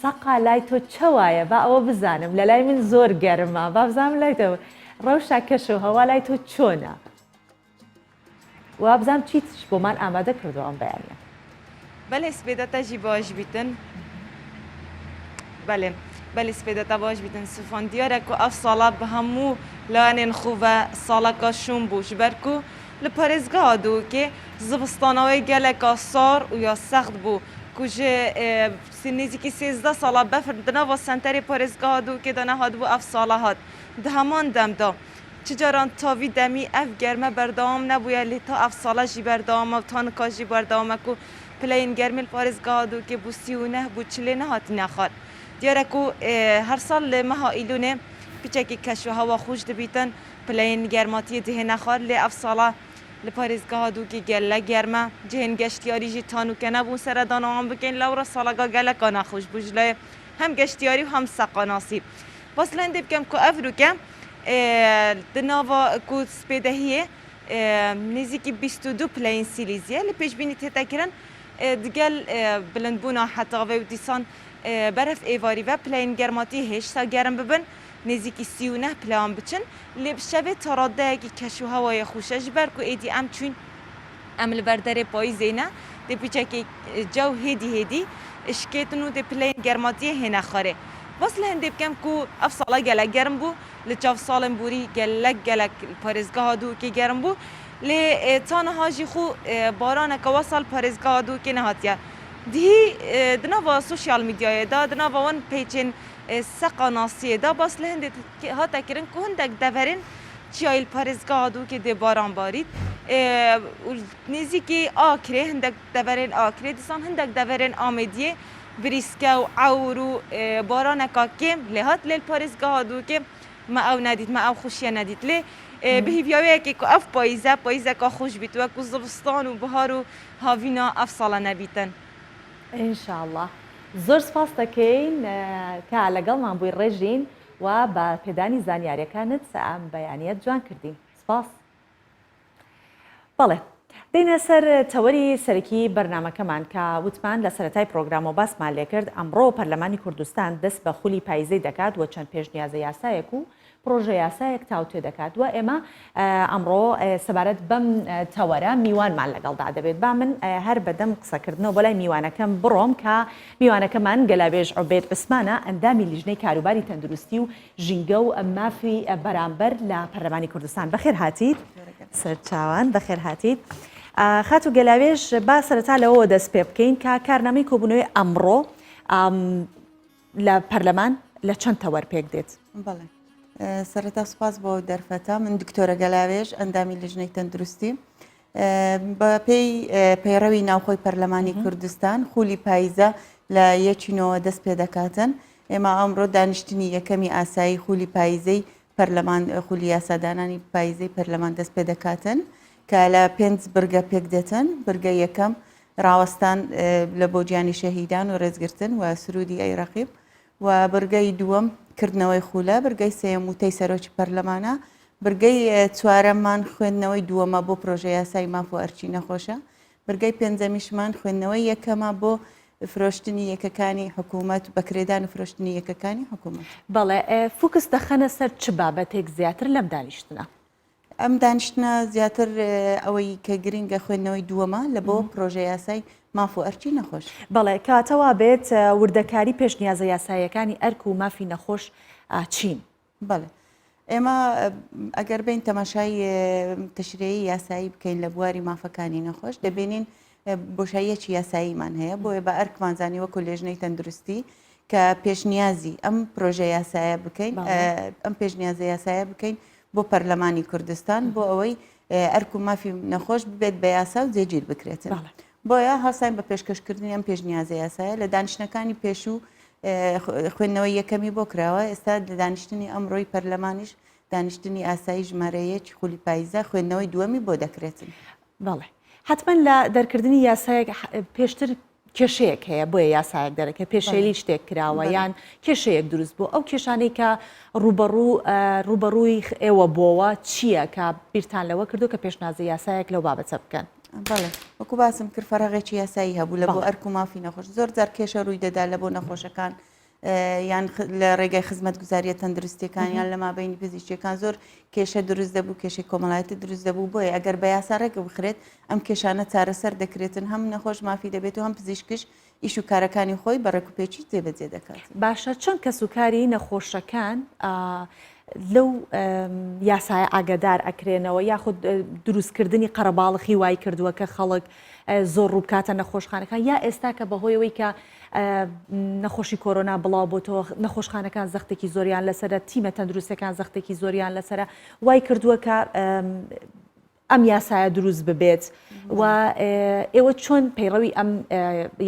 سەقا لای تۆ چەوایە با ئەوە بزانم لە لای من زۆر گەرمە با بزانم لای تۆ ڕەوشە کەش و هەوا لای تۆ چۆنە وابزانم چیتش بۆمان ئامادە کردووە ئەم بەیانیە. بەلێ سپێدە تە ژی باش بیتن. بەلێ بەلێ سپێدە تە باش بیتن سوفان دیارە کو ئەف ساڵە بە هەموو لایەنێن خو ڤە ساڵەکا شوم بوو ژ بەر کو لە پارێزگەها دووکێ زڤستاناوێ گەلەکا سار و یا سەخت بوو کو ژ نێزیکی 13 ساڵە بەفر د ناڤا سەنتەرێ پارێزگەها دووکێ دا نەهاتبوو ئەف ساڵە هات د هەمان دەم دا چ جاران تا ڤی دەمی ئەڤ گەرمە بەردەوام نەبوویە لێ تا ئەڤ ساڵە ژی بەردەوامە و تا نکا ژی بەردەوامە کو پلەیên گەرمێ li parêzgeha Dûkê bû 39 bû çilê nehatine xwar. Diyar e ku her sal li meha Îlûnê piçekî keşûhewa xweş dibîtin, pileyên germatiyê dihêne xwar lê ev sala li parêzgeha Dûkê gelek germ e. Cihên geştyarî jî tanûke nebûn seredana wan bikin lewra salaga geleka nexweş bû ji layê hem geştyarî û hem seqanasî. Bas li hindê bikim ku ev rûke di nava ku spêdehiyê nêzîkî 22 pileyên sîlîzî ye li pêşbînî tête kirin digel bilindbûna hetavê û dîsan. بەرەف ئێواری ڤە پلەین گەرماتی هێشتا گەرم ببن نزیکی 39 پلەیان بچن لێ بشەڤێ تا ڕادەیەکی کەش و هەوایێ خوشە ژ بەر کو ئێدی ئەم چوین ئەم لە بەر دەرێ پاییزێ نە دێ پیچەکێ جەو هێدی هێدی ئشکێتن و دێ پلەین گەرماتیێ هێنە خارێ باس لە هندێ بکەم کو ئەف ساڵە گەلەک گەرم بوو لە چاڤ ساڵێن بوری گەلەک گەلەک پارێزگاها دهۆکێ گەرم بوو لێ تا نها ژی خو بارانەکە وەسا li پارێزگاها دهۆکێ نەهاتیە دهی di nava sosyal medyayê de di nava wan peyçên seqa nasiyê de bas li hindê hate kirin ku hindek deverên çiyayê li parêzgeha Dûkê dê baran barît û nêzîkî Akrê hindek deverên Akrê dîsan hindek deverên Amêdiyê birîske û ewr û baraneka kêm lê hat lê li parêzgeha Dûkê me ew nedît me ew xweşiye nedît lê bi hêviya wê yekê ku ev payîze payîzeka xweş bît wekû zivistan û bihar û havîna ev sala nebîtin. ئینشاڵڵا زۆر سپاست دەکەین کە لەگەڵمان بووی ڕێژین و بە پێدانی زانیاریەکانت ئەم بەیانیەت جوان کردین سپاس. بەڵێ دێینە سەر تەوەری سەرەکی بەرنامەکەمان کە وتمان لە سەرەتای پرۆگرامەوە باسمان لێکرد ئەمڕۆ پەرلەمانی کوردستان دەست بە خولی پایزەی دەکات و چەند پێشنیازە یاسایەک و پڕۆژە یاسایەک تاوتوێ دەکات و ئێمە ئەمڕۆ سەبارەت بەم تەوەرە میوانمان لەگەڵدا دەبێت. با من هەر بەدەم قسەکردنەوە بۆ لای میوانەکەم بڕۆم کە میوانەکەمان گەلاوێژ عوبێد عوسمانە ئەندامی لیژنەی کاروباری تەندروستی و ژینگە و مافی بەرامبەر لە پەرلەمانی کوردستان. بەخێر هاتیت. سەرچاوان بەخێر هاتیت. خاتوو گەلاوێژ با سەرەتا لەوەوە دەست پێ بکەین کە کارنامەی کۆبوونەوەی ئەمڕۆ لە پەرلەمان لە چەند تەوەر پێک دێت؟ بەڵێ سەرەتا سوپاس بۆ دەرفەتە من دکتۆرە گەلاوێژ ئەندامی لیژنەی تەندروستی بە پێی پەیڕەوی ناوخۆی پەرلەمانی کوردستان خولی پاییزە لە یەکینەوە دەست پێ دەکاتن ئێمە ئەمڕۆ دانیشتنی یەکەمی ئاسایی خولی پاییزەی پەرلەمان خولی یاسادانانی پاییزەی پەرلەمان دەست پێ دەکاتن کە لە پێنج برگە پێک دێتن برگە یەکەم ڕاوەستان لە بۆ گیانی شەهیدان و ڕێزگرتن و سروودی ئەی ڕەقیب و بڕگەی دووەم کردنەوەی خولە، برگەی سێیەم وتەی سەرۆکی پەرلەمانە، برگەی چوارەممان خوێندنەوەی دووەمە بۆ پرۆژە یاسای ماف و ئەرکی نەخۆشە، برگەی پێنجەمیشمان خوێندنەوەی یەکەمە بۆ فرۆشتنی یەکەکانی حکوومەت بەکرێدان و فرۆشتنی یەکەکانی حکوومەت. بەڵێ، فوکس دەخەنە سەر چ بابەتێک زیاتر لەم دانیشتنە؟ ئەم دانیشتنە زیاتر ئەوەی کە گرنگە خوێندنەوەی دووەمە لە بۆ پرۆژە یاسای ماف و ئەرکی نەخۆش. بەڵێ، کەواتە وابێت وردەکاری پێشنیازە یاساییەکانی ئەرک و مافی نەخۆش چین؟ بەڵێ، ئێمە ئەگەر بێین تەماشای تەشریعی یاسایی بکەین لە بواری مافەکانی نەخۆش دەبینین بۆشاییەکی یاساییمان هەیە، بۆیە بە ئەرکمان زانی وەکو لێژنەی تەندروستی کە پێشنیازی ئەم پرۆژە یاسایە بکەین ئەم پێشنیازە یاسایە بکەین بۆ پەرلەمانی کوردستان بۆ ئەوەی ئەرک و مافی نەخۆش ببێت بە یاسا و جێگیر بکرێتن. بۆیە هەڵساین بە پێشکەشکردنی ئەم پێشنیازە یاسایە لە دانیشتنەکانی پێشوو خوێندنەوەی یەکەمی بۆ کراوە ئێستا لە دانیشتنی ئەمڕۆی پەرلەمانیش دانیشتنی ئاسایی ژمارە یەکی خولی پاییزە خوێندنەوەی دووەمی بۆ دەکرێتن. بەڵێ حەتمەن لە دەرکردنی یاسایەک پێشتر کێشەیەک هەیە بۆیە یاسایەک دەرەکە پێشێلی شتێک کراوە یان کێشەیەک دروست بۆ ئەو کێشانەی کە ڕوبەڕوو ڕوبەڕووی ئێوە بۆوە چییە کە بیرتان لەوە کردو کە پێشنازە یاسایەک لەو بابەتە بکەن؟ بەڵێ وەکو باسم کرد فەرەغێکی یاسایی هەبوو لە بۆ ئەرک و مافی نەخۆش زۆر جار کێشە ڕووی دەدا لە بۆ نەخۆشەکان یان لە ڕێگای خزمەتگوزاریە تەندروستیەکان یان لە مابینی پزیشکیەکان زۆر کێشە دروست دەبوو کێشەی کۆمەڵایەتی دروست دەبوو بۆیە ئەگەر بە یاسا ڕێک بخرێت ئەم کێشانە چارەسەر دەکرێتن هەم نەخۆش مافی دەبێت و هەم پزیشکش ئیش و کارەکانی خۆی بە ڕێکوپێکی جێبەجێ دەکات. باشە چۆن کەسوکاری نەخۆشەکان لەو یاسایە ئاگادار ئەکرێنەوە یاخود دروستکردنی قەرەباڵخی وای کردووە کە خەڵک زۆر ڕووبکاتە نەخۆشخانەکان یا ئێستا کە بەهۆیەوەی کە نەخۆشی کۆرۆنا بڵاو بۆتەوە نەخۆشخانەکان زەختێکی زۆریان لەسەرە تیمە تەندروستەکان زەختێکی زۆریان لەسەرە وای کردووە کە ئەم یاسایە دروست ببێت و ئێوە چۆن پەیڕەوی ئەم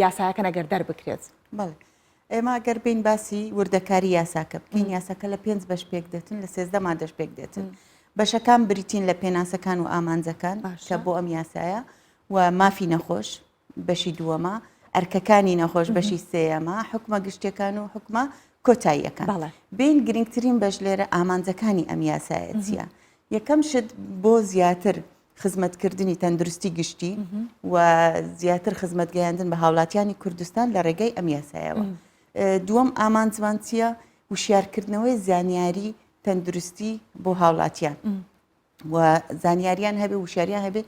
یاسایەکەن ئەگەر دەربکرێت؟ بەڵێ ئێمە گەر بین باسی وردەکاری یاساکە بکەین یاساکە لە پێنج بەش پێک دێتن لە سێزدە مادەش پێک دێتن بەشەکان بریتین لە پێناسەکان و ئامانجەکان کە بۆ ئەم یاسایە و مافی نەخۆش بەشی دووەمە، ئەرکەکانی نەخۆش بەشی سێیەمە، حوکمە گشتیەکان و حوکمە کۆتاییەکان. بێین گرنگترین بەش لێرە ئامانجەکانی ئەم یاسایە چییە؟ یەکەم شت بۆ زیاتر خزمەتکردنی تەندروستی گشتی و زیاتر خزمەتگەیاندن بە هاوڵاتیانی کوردستان لە ڕێگەی ئەم یاسایەوە. دووەم ئامانجمان چییە؟ وشیارکردنەوەی زانیاری تەندروستی بۆ هاوڵاتیان و زانیاریان هەبێ وشاریان هەبێ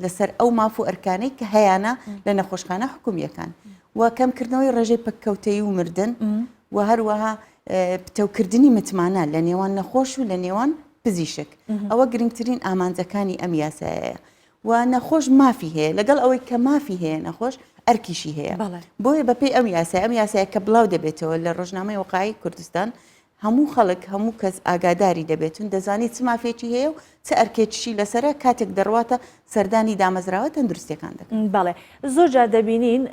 لەسەر ئەو ماف و ئەرکانەی کە هەیانە لە نەخۆشخانە حکومیەکان و کەمکردنەوەی ڕێژەی پەککەوتەی و مردن و هەروەها پتەوکردنی متمانە لە نێوان نەخۆش و لە نێوان پزیشک ئەوە گرنگترین ئامانجەکانی ئەم یاسایەیە و نەخۆش مافی هەیە لەگەڵ ئەوەی کە مافی هەیە نەخۆش ئەرکیشی هەیە بۆیە بەپێی ئەم یاسای ئەم یاسایە کە بڵاو دەبێتەوە لە ڕۆژنامەی وەقایی کوردستان هەموو خەڵک هەموو کەس ئاگاداری دەبێتون دەزانێت چ مافێکی هەیە و چ ئەرکێکیشی لەسەرە کاتێک دەڕواتە سەردانی دامەزراوە تەندروستیەکان دەکات. بەڵێ زۆر جار دەبینین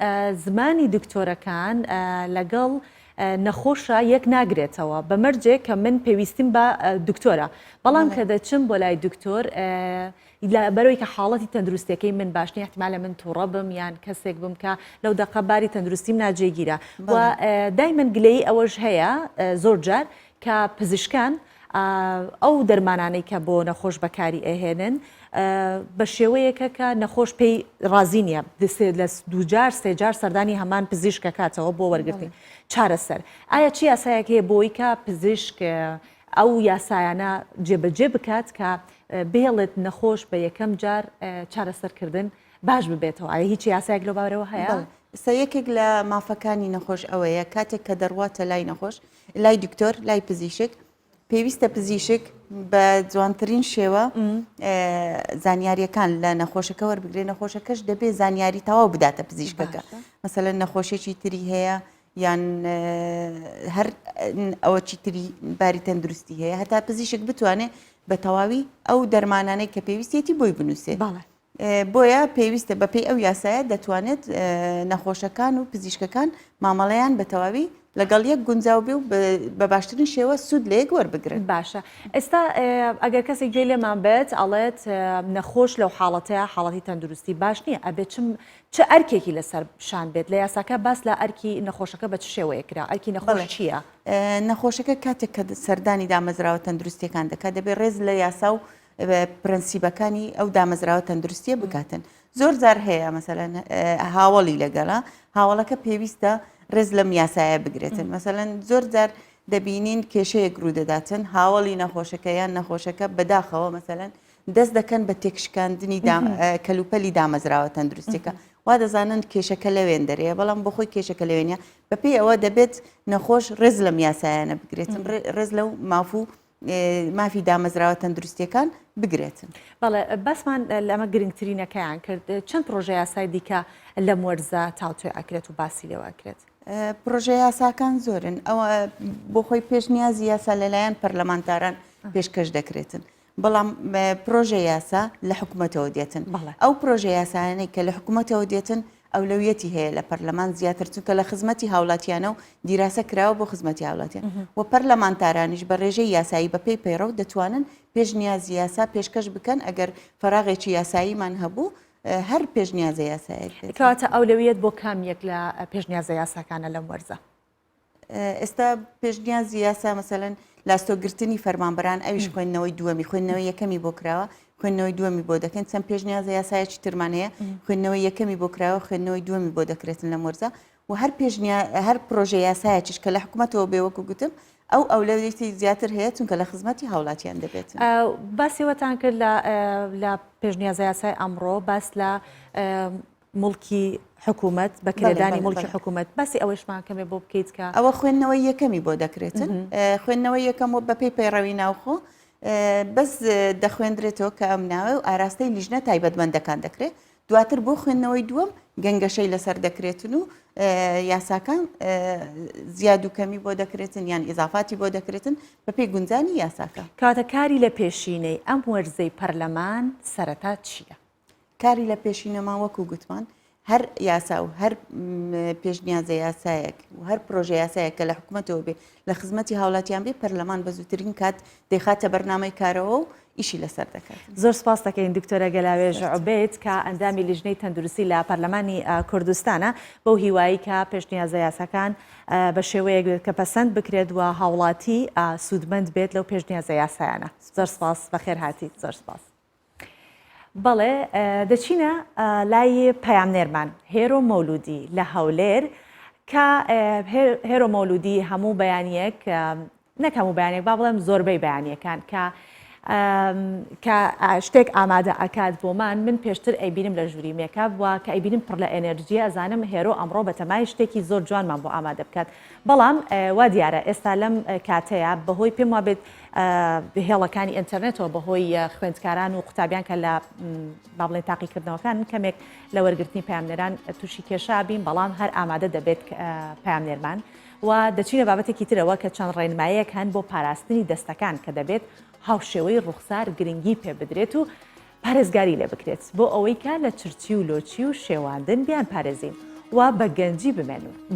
زمانی دکتۆرەکان لەگەڵ نەخۆشە یەک ناگرێتەوە بە مەرجێک کە من پێویستیم بە دکتۆرە بەڵام کە دەچم بۆ لای دکتۆر لەبەرئەوەی کە حاڵەتی تەندروستیەکەی من باش نیە احتمالە من توڕە بم یان کەسێک بم کە لەو دەقە باری تەندروستیم ناجێگیرە و دایمەن گلەیی ئەوەش هەیە زۆر جار کە پزیشکان ئەو دەرمانانەی کە بۆ نەخۆش بەکاری ئەهێنن بە شێوەیەکە کە نەخۆش پێی ڕازی نییە لە دووجار سێجار سەردانی هەمان پزیشکە کاتەوە بۆ وەرگرتنی چارەسەر ئایا چی یاسایەک هەیە بۆی کە پزیشک ئەو یاسایانە جێبەجێ بکات کە بهێڵێت نەخۆش بە یەکەم جار چارەسەرکردن باش ببێتەوە ئایا هیچ یاسایەک لەو بارەوە هەیە؟ بەڵێ ئێستا یەکێک لە مافەکانی نەخۆش ئەوەیە کاتێک کە دەڕواتە لای نەخۆش لای دکتۆر لای پزیشک پێویستە پزیشک بە جوانترین شێوە زانیاریەکان لە نەخۆشەکە وەربگرێ نەخۆشەکەش دەبێ زانیاری تەواو بداتە پزیشکەکە مەسەلەن نەخۆشیێکی تری هەیە یان هەر ئەوە چیتری باری تەندروستی هەیە هەتا پزیشک بتوانێت بە تەواوی ئەو دەرمانانەی کە پێویستێتی بۆی بنووسێت بۆیە پێویستە بەپێی ئەو یاسایە دەتوانێت نەخۆشەکان و پزیشکەکان مامەڵەیان بە تەواوی لەگەڵ یەک گونجاو بێ و بە باشترین شێوە سوود لە یەک وەربگرن. باشە ئێستا ئەگەر کەسێک گوێی لێمان بێت ئەڵێت نەخۆش لەو حاڵەتەیە حاڵەتی تەندروستی باش نییە ئەبێت چم چ ئەرکێکی لەسەر شان بێت؟ لە یاساکە باس لە ئەرکی نەخۆشەکە بە چ شێوەیەک کرا؟ ئەرکی نەخۆش چییە؟ نەخۆشەکە کاتێک کە سەردانی دامەزراوە تەندروستیەکان دەکات دەبێت ڕێز لە یاسا و پرەنسیبەکانی ئەو دامەزراوە تەندروستیە بکاتن. زۆر جار هەیە مەسەلەن هاوەڵی لەگەڵە هاوەڵەکە پێویستە ڕێز لەم یاسایە بگرێتن مەسەلەن زۆر جار دەبینین کێشەیەک ڕوودەداتن هاوەڵی نەخۆشەکە یان نەخۆشەکە بەداخەوە مەسەلەن دەست دەکەن بە تێکشکاندنی کەلوپەلی دامەزراوە تەندروستیەکە وا دەزانن کێشەکە لەوێن دەرەیە بەڵام بۆخۆی کێشەکە لەوێنە بەپێی ئەوە دەبێت نەخۆش ڕێز لەم یاسایانە بگرێتن ڕێز لەو ماف و مافی دامەزراوە تەندروستیەکان بگرێتن. بەڵێ باسمان لەمە گرنگترینەکەیان کرد چەند پرۆژە یاسای دیکە لەم وەرزە تاوتوێ ئەکرێت و باسی لێوە ئەکرێت؟ پرۆژە یاساکان زۆرن ئەوە بۆ خۆی پێشنیازی یاسا لەلایەن پەرلەمانتاران پێشکەش دەکرێتن بەڵام پرۆژە یاسا لە حکومەتەوە دێتن ئەو پرۆژە یاسایانەی کە لە حکومەتەوە دێتن ئەولەویەتی هەیە لە پەرلەمان زیاتر چونکە لە خزمەتی هاوڵاتیانە و دیراسە کراوە بۆ خزمەتی هاوڵاتیان و پەرلەمانتارانیش بە ڕێژەی یاسایی بە پێی پەیڕەو دەتوانن پێشنیازی یاسا پێشکەش بکەن ئەگەر فەراغێکی یاساییمان هەبوو هەر پێشنیازە یاسایەک بێت. کەواتە ئەولەویەت بۆ کام یەک لە پێشنیازە یاساکانە لەم وەرزە؟ ئێستا پێشنیازی یاسا مەسەلەن لاستۆگرتنی فەرمانبەران ئەویش خوێندنەوەی دووەمی خوێندنەوەی یەکەمی بۆ کراوە خوێندنەوەی دووەمی بۆ دەکەن چەند پێشنیازە یاسایەکی ترمان هەیە خوێندنەوەی یەکەمی بۆ کراوە خوێندنەوەی دووەمی بۆ دەکرێتن لەم وەرزە و هەر پێشنیا هەر پرۆژە یاسایەکیش کە لە حکوومەتەوە بێ وەکو گوتم ئەو ئەولەویەتی زیاتر هەیە چونکە لە خزمەتی هاوڵاتیان دەبێت. باسی ئەوەتان کرد لە لە پێشنیازە یاسای ئەمڕۆ باس لە موڵکی حکوومەت، بە کرێدانی موڵکی حکوومەت، باسی ئەوەشمان کەمێ بۆ بکەیت کە. ئەوە خوێندنەوەی یەکەمی بۆ دەکرێتن، خوێندنەوەی یەکەم و بەپێی پەیڕەوی ناوخۆ بەس دەخوێندرێتەوە کە ئەم ناوە و ئاراستەی لیژنە تایبەتمەندەکان دەکرێت، دواتر بۆ خوێندنەوەی دووەم گەنگەشەی لەسەر دەکرێتن و یاساکان زیاد و کەمی بۆ دەکرێتن یان ئیزافاتی بۆ دەکرێتن بەپێی گونجانی یاساکە. کەواتە کاری لە پێشینەی ئەم وەرزەی پەرلەمان سەرەتا چییە؟ کاری لە پێشینەمان وەکو گوتمان هەر یاسا و هەر پێشنیازە یاسایەک و هەر پرۆژە یاسایەک کە لە حکوومەتەوە بێ لە خزمەتی هاوڵاتیان بێ پەرلەمان بە زووترین کات دەیخاتە بەرنامەی کارەوە و ئیشی لەسەر دەکات. زۆر سپاس دەکەین دکتۆرە گەلاوێژ عوبێد کە ئەندامی لیژنەی تەندروستی لە پەرلەمانی کوردستانە بەو هیوایی کە پێشنیازە یاساکان بە شێوەیەک بێت کە پەسەند بکرێت و هاوڵاتی سوودمەند بێت لەو پێشنیازە یاسایانە. زۆر سپاس بەخێرهاتیت زۆر سپاس. بەڵێ دەچینە لای پەیامنێرمان هێرۆ مەولودی لە هەولێر. کە هێرۆ مەولودی هەموو بەیانیەک نەک هەموو بەیانێک با بڵێم زۆربەی بەیانیەکان کە کە شتێک ئامادە ئەکات بۆمان من پێشتر ئەیبینم لە ژووری مێکاپ وە کە ئەیبینم پڕ لە ئێنێرجیە ئەزانم هێرۆ ئەمڕۆ بەتەمای شتێکی زۆر جوانمان بۆ ئامادە بکات بەڵام وا دیارە ئێستا لەم کاتەیە بەهۆی پێم وابێت هێڵەکانی ئینتەرنێتەوە بەهۆی خوێندکاران و قوتابیان کە لە با بڵێن تاقیکردنەوەکان کەمێک لە وەرگرتنی پەیامنێران تووشی کێشە بین بەڵام هەر ئامادە دەبێت پەیامنێرمان و دەچینە بابەتێکی ترەوە کە چەند ڕێنمایەک هەن بۆ پاراستنی دەستەکان کە دەبێت هاوشێوەی ڕوخسار گرنگی پێ بدرێت و پارێزگاری لێ بکرێت بۆ ئەوەی کە لە چرچی و لۆچی و شێواندن بیانپارێزین و بە گەنجی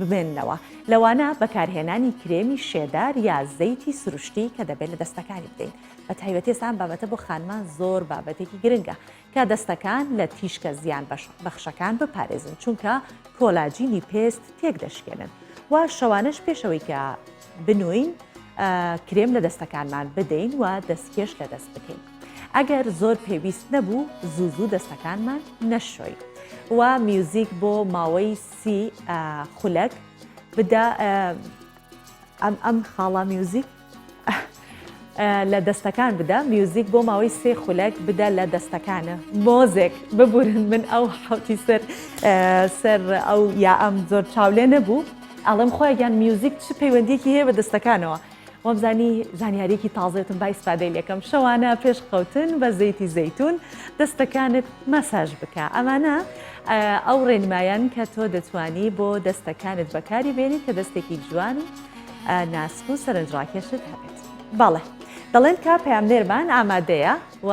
بمێننەوە، لەوانە بەکارهێنانی کرێمی شێدار یا زەیتی سروشتی کە دەبێت لە دەستەکانی بدەین، بە تایبەتی ئێستا ئەم بابەتە بۆ خانمان زۆر بابەتێکی گرنگە کە دەستەکان لە تیشکە زیان بەخشەکان بپارێزن چونکە کۆلاجینی پێست تێکدەشکێنن و شەوانەش پێش ئەوەی کە بنووین کرێم لە دەستەکانمان بدەین و دەستکێش لە دەست بکەین. ئەگەر زۆر پێویست نەبوو زوو زوو دەستەکانمان نەشۆین و میوزیک بۆ ماوەی سی خولەک بدە ئەم ئەم خاڵە میوزیک لە دەستەکان بدە میوزیک بۆ ماوەی سێ خولەک بدە لە دەستەکانە مۆزێک ببورن من ئەو حوتی سەر سەر ئەو یا ئەم زۆر چاولێ نەبوو ئەڵێم خۆیان میوزیک چ پەیوەندیکی هەیە بە دەستەکانەوە وامزانی زانیاریەکی تازەیەتم با ئیسفادەی لێکەم شەوانە پێش خەوتن بە زەیتی زەیتون دەستەکانت مەساژ بکە ئەمانە ئەو ڕێنمایان کە تۆ دەتوانی بۆ دەستەکانت بەکاری بێنی کە دەستێکی جوان و ناسک و سەرنجڕاکێشت هەبێت بەڵێ دەڵێن کە پەیامنێرمان ئامادەیە و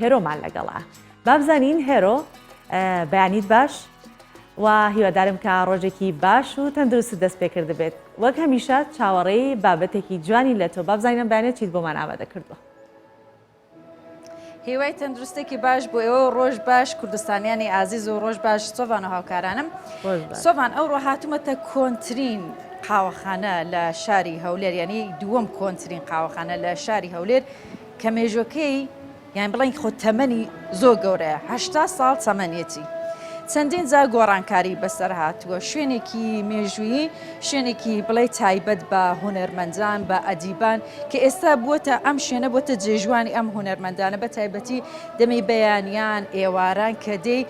هێرۆمان لەگەڵە بابزانین هێرۆ بەیانیت باش و هیوادارم کە ڕۆژێکی باش و تەندروستت دەست پێکردبێت وەک هەمیشە چاوەڕێی بابەتێکی جوانی لە تۆ بابزانین ئەم بەیانە چیت بۆمان ئامادە کردووە. هیوای تەندروستێکی باش بۆ ئێوە و ڕۆژ باش کوردستانیانی ئازیز و ڕۆژ باش سۆڤان و هاوکارانم سۆڤان ئەوڕۆ هاتوومەتە کۆنترین قاوەخانە لە شاری هەولێر یعنی دووەم کۆنترین قاوەخانە لە شاری هەولێر کە مێژوەکەی یان بڵێین خۆ تەمەنی زۆر گەورەیە 80 ساڵ تەمەنیەتی چەندین جار گۆڕانکاری بەسەر هاتووە شوێنێکی مێژوویی شوێنێکی بڵێ تایبەت بە هونەرمەندان بە ئەدیبان کە ئێستا بووەتە ئەم شوێنە بۆتە جێژوانی ئەم هونەرمەندانە بە تایبەتی دەمی بەیانیان ئێواران کە دێی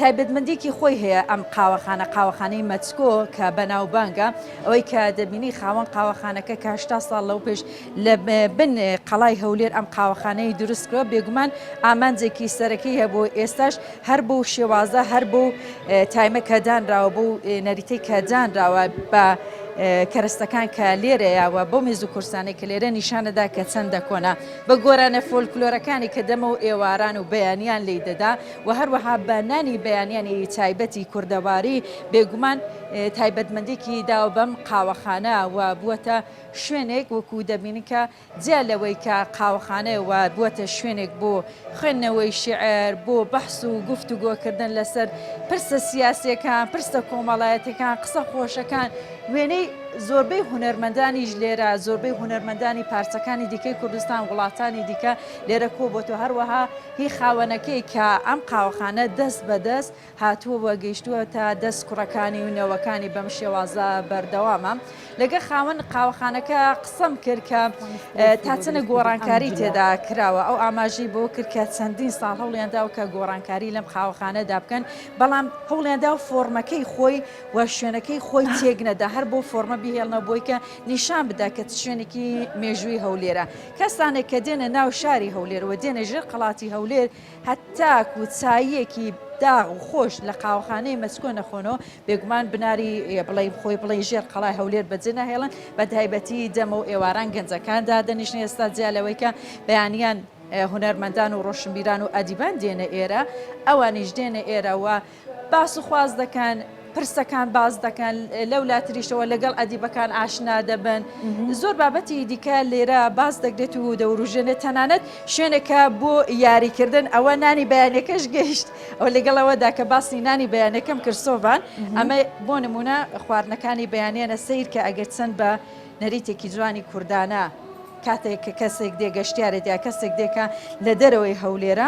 تایبەتمەندێکی خۆی هەیە ئەم قاوەخانە قاوەخانەی مەچکۆ کە بەناوبانگە ئەوەی کە دەبینی خاوەن قاوەخانەکە کە 80 ساڵ لەو پێش لە بن قەڵای هەولێر ئەم قاوەخانەی دروست کردوە، بێگومان ئامانجێکی سەرەکی هەبوو، ئێستاش هەر بەو شێوازە هەر بەو تایمە کە دانراوە بەو نەریتەی کە دانراوە بە کەرەستەکان کە لێرەیە و بەو مێز و کورسانەی کە لێرە نیشانەدا کە چەندە کۆنە بە گۆرانە فۆلکلۆرەکانی کە دەمە و ئێواران و بەیانیان لی دەدا و هەروەها بە نانی بەیانیانی تایبەتی کوردەواری بێگومان تایبەتمەندێکی داوە بەم قاوەخانە و بووەتە شوێنێک وەکو دەبینین کە جیا لەوەی کە قاوەخانەیە و بووەتە شوێنێک بۆ خوێندنەوەی شیعر، بۆ بەحس و گفتوگۆکردن لەسەر پرسە سیاسییەکان، پرسە کۆمەڵایەتیەکان، قسە خۆشەکان، وێنەی زۆربەی هونەرمەندانیش لێرە، زۆربەی هونەرمەندانی پارچەکانی دیکەی کوردستان، وڵاتانی دیکە لێرە کۆبۆتەوە، هەروەها هی خاوەنەکەی کە ئەم قاوەخانە دەست بە دەست هاتووە و گەیشتووەتە دەست کوڕەکانی و نەوەکانی بەم شێوازە بەردەوامە. لەگەڵ خاوەن قاوەخانەکە قسەم کرد کە تا چەنە گۆڕانکاری تێدا کراوە ئەو ئاماژەی بۆ کرد کە چەندین ساڵ هەوڵیان داوە کە گۆڕانکاری لەم قاوەخانەدا بکەن بەڵام هەوڵیان دا فۆرمەکەی خۆی و شوێنەکەی خۆی تێک نەدا هەر بۆ فۆرمە بهێڵنەوە بۆی کە نیشان بدا کە چ شوێنێکی مێژووی هەولێرە کەسانێک کە دێنە ناو شاری هەولێر و دێنە ژێر قەڵاتی هەولێر هەتاکو چاییەکی داغ و خۆش لە قاوەخانەی مەچکۆ نەخۆنەوە، بێگومان بناری بڵێی خۆی بڵێی ژێر قەڵای هەولێر بەجێ ناهێڵن، بە تایبەتی دەمە و ئێواران گەنجەکان دادەنیشن، ئێستا جیا لەوەی کە بەیانیان هونەرمەندان و ڕۆشنبیران و ئەدیبان دێنە ئێرە، ئەوانیش دێنە ئێرە و باس و خواست دەکەن، پرسەکان باس دەکەن، لەولاتریشەوە لەگەڵ ئەدیبەکان ئاشنا دەبن، زۆر بابەتی دیکە لێرە باس دەکرێت و دەوروژێنێت، تەنانەت شوێنێکە بۆ یاریکردن، ئەوە نانی بەیانەکەش گەیشت، ئەو لەگەڵ ئەوەدا کە باسی نانی بەیانەکەم کرد سۆڤان، ئەمە بۆ نمونە خواردنەکانی بەیانیانە سەیر کە ئەگەر چەند بە نەریتێکی جوانی کوردانە کاتێک کە کەسێک دێ گەشتیارێت یا کەسێک دێ کە لە دەرەوەی هەولێرە.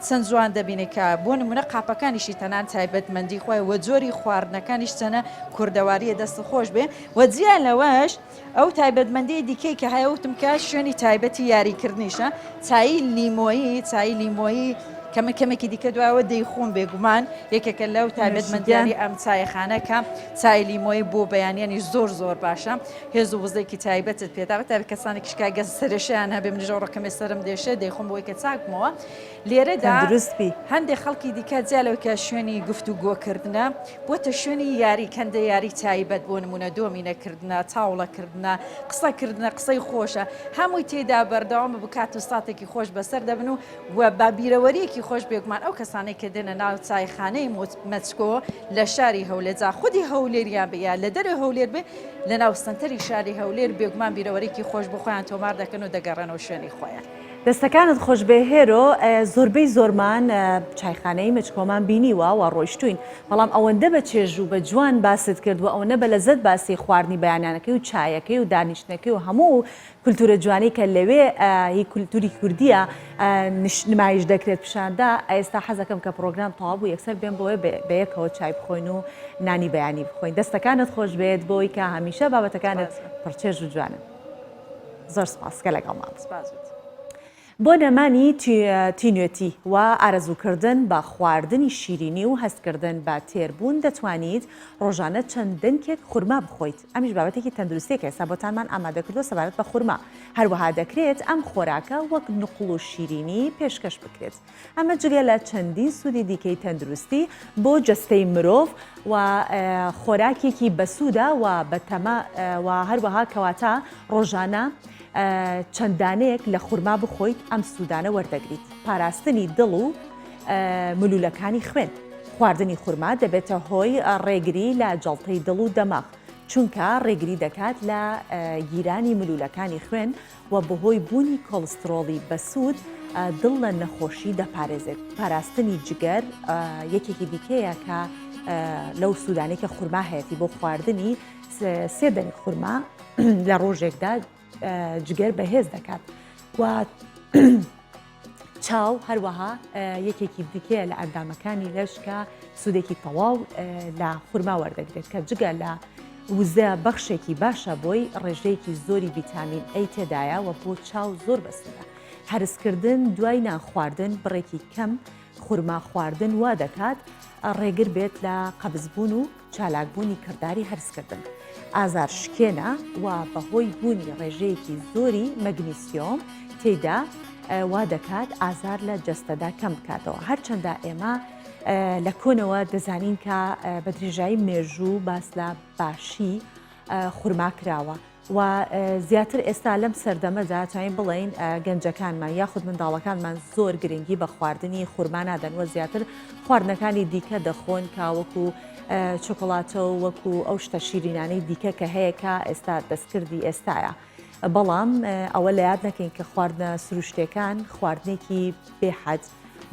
چەند جوان دەبینی کە بۆ نمونە قاپەکانیشی تەنان تایبەتمەندی خۆی وە جۆری خواردنەکانیش چەنە کوردەواریە دەست خۆش بێ وە جیا لەوەش ئەو تایبەتمەندی دیکەی کە هەیە وتم کە شوێنی تایبەتی یاریکردنیشە چایی لیمۆیی چایی لیمۆیی کە من کەمێکی دیکە دوایەوە دەیخۆم بێگومان یەکێکە لەو تایبەتمەندیانی ئەم چایخانە کە چای لیمۆیی بۆ بەیانیانی زۆر زۆر باشە هێز و وزەیەکی تایبەتت پێدا بە تایبەت کەسانێکیش کە گەر سەرێشەیان هەبێ منیش ئەوڕۆ کەمێ سەرم دێشێ دەیخۆم بۆی کە چاک بمەوە لێرەدا تەندروست بی. هەندێک خەڵکی دیکە جیا لەوەی کە شوێنی گفتوگۆکردنە بۆتە شوێنی یاری کەندە یاری تایبەت بۆ نمونە دۆمینەکردنە تاوڵەکردنە قسەکردنە قسەی خۆشە هەمووی تێدا بەردەوام بە کات و ساتێکی خۆش بەسەر دەبن و و بە بیرەوەریەکی خۆش بێگومان ئەو کەسانەی کە دێنە ناو چایخانەی مەچکۆ لە شاری هەولێر جا خودی هەولێریان بێ یا لە دەرەوەی هەولێر بێ لە ناو سەنتەری شاری هەولێر بێگومان بیرەوەریکی خۆش بۆ خۆیان تۆمار دەکەن و دەگەڕێنەوە شوێنی خۆیان. دەستەکانت خۆشبێ هێرۆ، زۆربەی زۆرمان چایخانەی مەچکۆمان بینیوە و ڕۆیشتوین، بەڵام ئەوەندە بە چێژ و بە جوان باست کرد و ئەوەنە بە لەزەت باسی خواردنی بەیانانەکەی و چایەکەی و دانیشتنەکەی و هەموو کولتورە جوانەی کە لەوێ هی کولتوری کوردیە نمایش دەکرێت پیشاندا ئێستا حەزەکەم کە پرۆگرام تەواو بوو یەکسەر بێم بۆیە بەیەکەوە چای بخۆین و نانی بەیانی بخۆین دەستەکانت خۆش بێت بۆی کە هەمیشە بابەتەکانت پڕچێژ و جوانن زۆر سپاس کە لەگەڵمان بۆ نەمانی تینوێتی و ئارەزووکردن بە خواردنی شیرینی و هەستکردن بە تێربوون دەتوانیت ڕۆژانە چەند دەنکێک خورما بخۆیت، ئەمیش بابەتێکی تەندروستییە کە ئێستا بۆتانمان ئامادەکردووە سەبارەت بە خورما، هەروەها دەکرێت ئەم خۆراکە وەک نوقڵ و شیرینی پێشکەش بکرێت. ئەمە جگە لە چەندین سوودی دیکەی تەندروستی بۆ جەستەی مرۆڤ و خۆراکێکی بەسوودە و بەتەمە و هەروەها کەواتە ڕۆژانە چەند دانەیەک لە خورما بخۆیت ئەم سوودانە وەردەگریت، پاراستنی دڵ و ملوولەکانی خوێن، خواردنی خورما دەبێتە هۆی ڕێگری لە جەڵتەی دڵ و دەماغ، چونکە ڕێگری دەکات لە گیرانی ملوولەکانی خوێن و بەهۆی بوونی کۆڵسترۆڵی بەسوود دڵ لە نەخۆشی دەپارێزێت. پاراستنی جگەر یەکێکی دیکەیە کە لەو سوودانەی کە خورما هەیەتی بۆ خواردنی سێ دەنک خورما لە ڕۆژێکدا جگەر بەهێز دەکات و چاو هەروەها یەکێکی دیکەیە لە ئەندامەکانی لەش کە سوودێکی تەواو لە خورما وەردەگرێت کە جگە لە وزە بەخشێکی باشە بۆی ڕێژەیەکی زۆری ڤیتامین ئەی تێدایە و بۆ چاو زۆر بەسوودە هەرسکردن دوای نان خواردن بڕێکی کەم خورما خواردن وا دەکات ڕێگر بێت لە قەبزبوون و چالاکبوونی کرداری هەرسکردن ئازارشکێنە و بەهۆی بوونی ڕێژەیەکی زۆری مەگنیسیۆم تێیدا وا دەکات ئازار لە جەستەدا کەم بکاتەوە. هەرچەندە ئێمە لە کۆنەوە دەزانین کە بە درێژایی مێژوو باس لە باشی خورما کراوە و زیاتر ئێستا لەم سەردەمەدا توانین بڵێین گەنجەکانمان یاخود منداڵەکانمان زۆر گرنگی بە خواردنی خورما نادەن و زیاتر خواردنەکانی دیکە دەخۆن کە وەکو چۆکۆلاتە و وەکو ئەو شتە شیرینانەی دیکە کە هەیە کە ئێستا دەستکردی ئێستایە. بەڵام ئەوە لە یاد نەکەین کە خواردنە سروشتەکان خواردنێکی بێحەد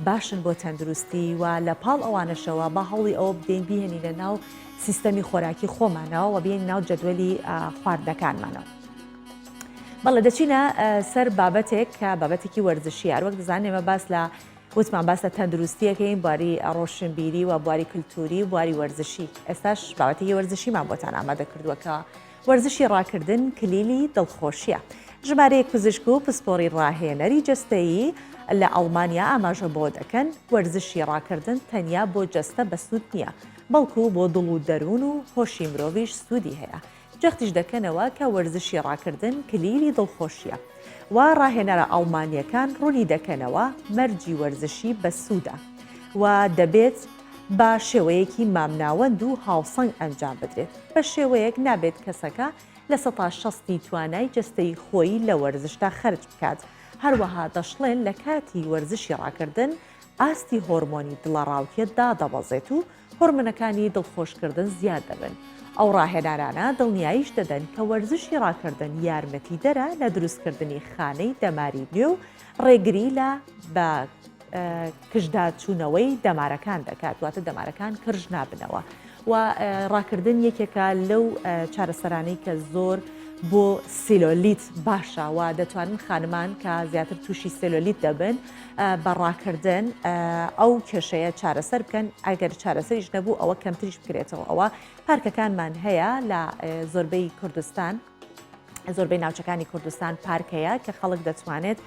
باشن بۆ تەندروستی و لە پاڵ ئەوانەشەوە با هەوڵی ئەوە بدەین بیهێنینە ناو سیستەمی خۆراکی خۆمانەوە و بێن ناو جەدوەلی خواردنەکانمانەوە. بەڵێ دەچینە سەر بابەتێک کە بابەتێکی وەرزشی هەروەک دەزانین ئێمە باس لە وتمان باس لە تەندروستیەکەین بواری ڕۆشنبیری و بواری کللتوری و بواری وەرزشی ئێستاش بابەتێکی وەرزشیمان بۆتان ئامادە کردووە کە وەرزشی ڕاکردن کلیلی دڵخۆشییە. ژمارەیەک پزیشک و پسپۆڕی ڕاهێنەری جەستەیی لە ئەڵمانیا ئاماژە بەوە دەکەن، وەرزشی ڕاکردن تەنیا بۆ جەستە بەسوود نییە، بەڵکو بۆ دڵ و دەروون و هۆشی مرۆڤیش سوودی هەیە. جەختیش دەکەنەوە کە وەرزشی ڕاکردن کلیلی دڵخۆشییە. و ڕاهێنەرە ئەڵمانییەکان ڕوونی دەکەنەوە، مەرجی وەرزشی بەسوودە و دەبێت بە شێوەیەکی مامناوەند و هاوسەنگ ئەنجام بدرێت. بە شێوەیەک نابێت کەسەکە شەستی توانای جەستەیی خۆی لە وەرزشدا خەرج بکات، هەروەها دەشڵێن لە کاتی وەرزشی ڕاکردن ئاستی هۆرمۆنی دڵەڕاوکێ دادەبەزێت و هۆرمۆنەکانی دڵخۆشکردن زیاد دەبن، ئەو ڕاهێنارانە دڵنیاییش دەدەن کە وەرزشی ڕاکردن یارمەتیدەرە لە دروستکردنی خانەی دەماری نوێ و ڕێگری لە بە کژداچوونەوەی دەمارەکان دەکات، واتە دەمارەکان کرژ نابنەوە و ڕاکردن یەکێکە لەو چارەسەرانەی کە زۆر. بۆ سیلۆلیت باشە و دەتوانن خانمان کە زیاتر تووشی سێلۆلیت دەبن بە ڕاکردن ئەو کێشەیە چارەسەر بکەن ئەگەر چارەسەریش نەبوو ئەوە کەمتریش بکرێتەوە ئەوە پارکەکانمان هەیە لە زۆربەی کوردستان زۆربەی ناوچەکانی کوردستان پارک هەیە کە خەڵک دەتوانێت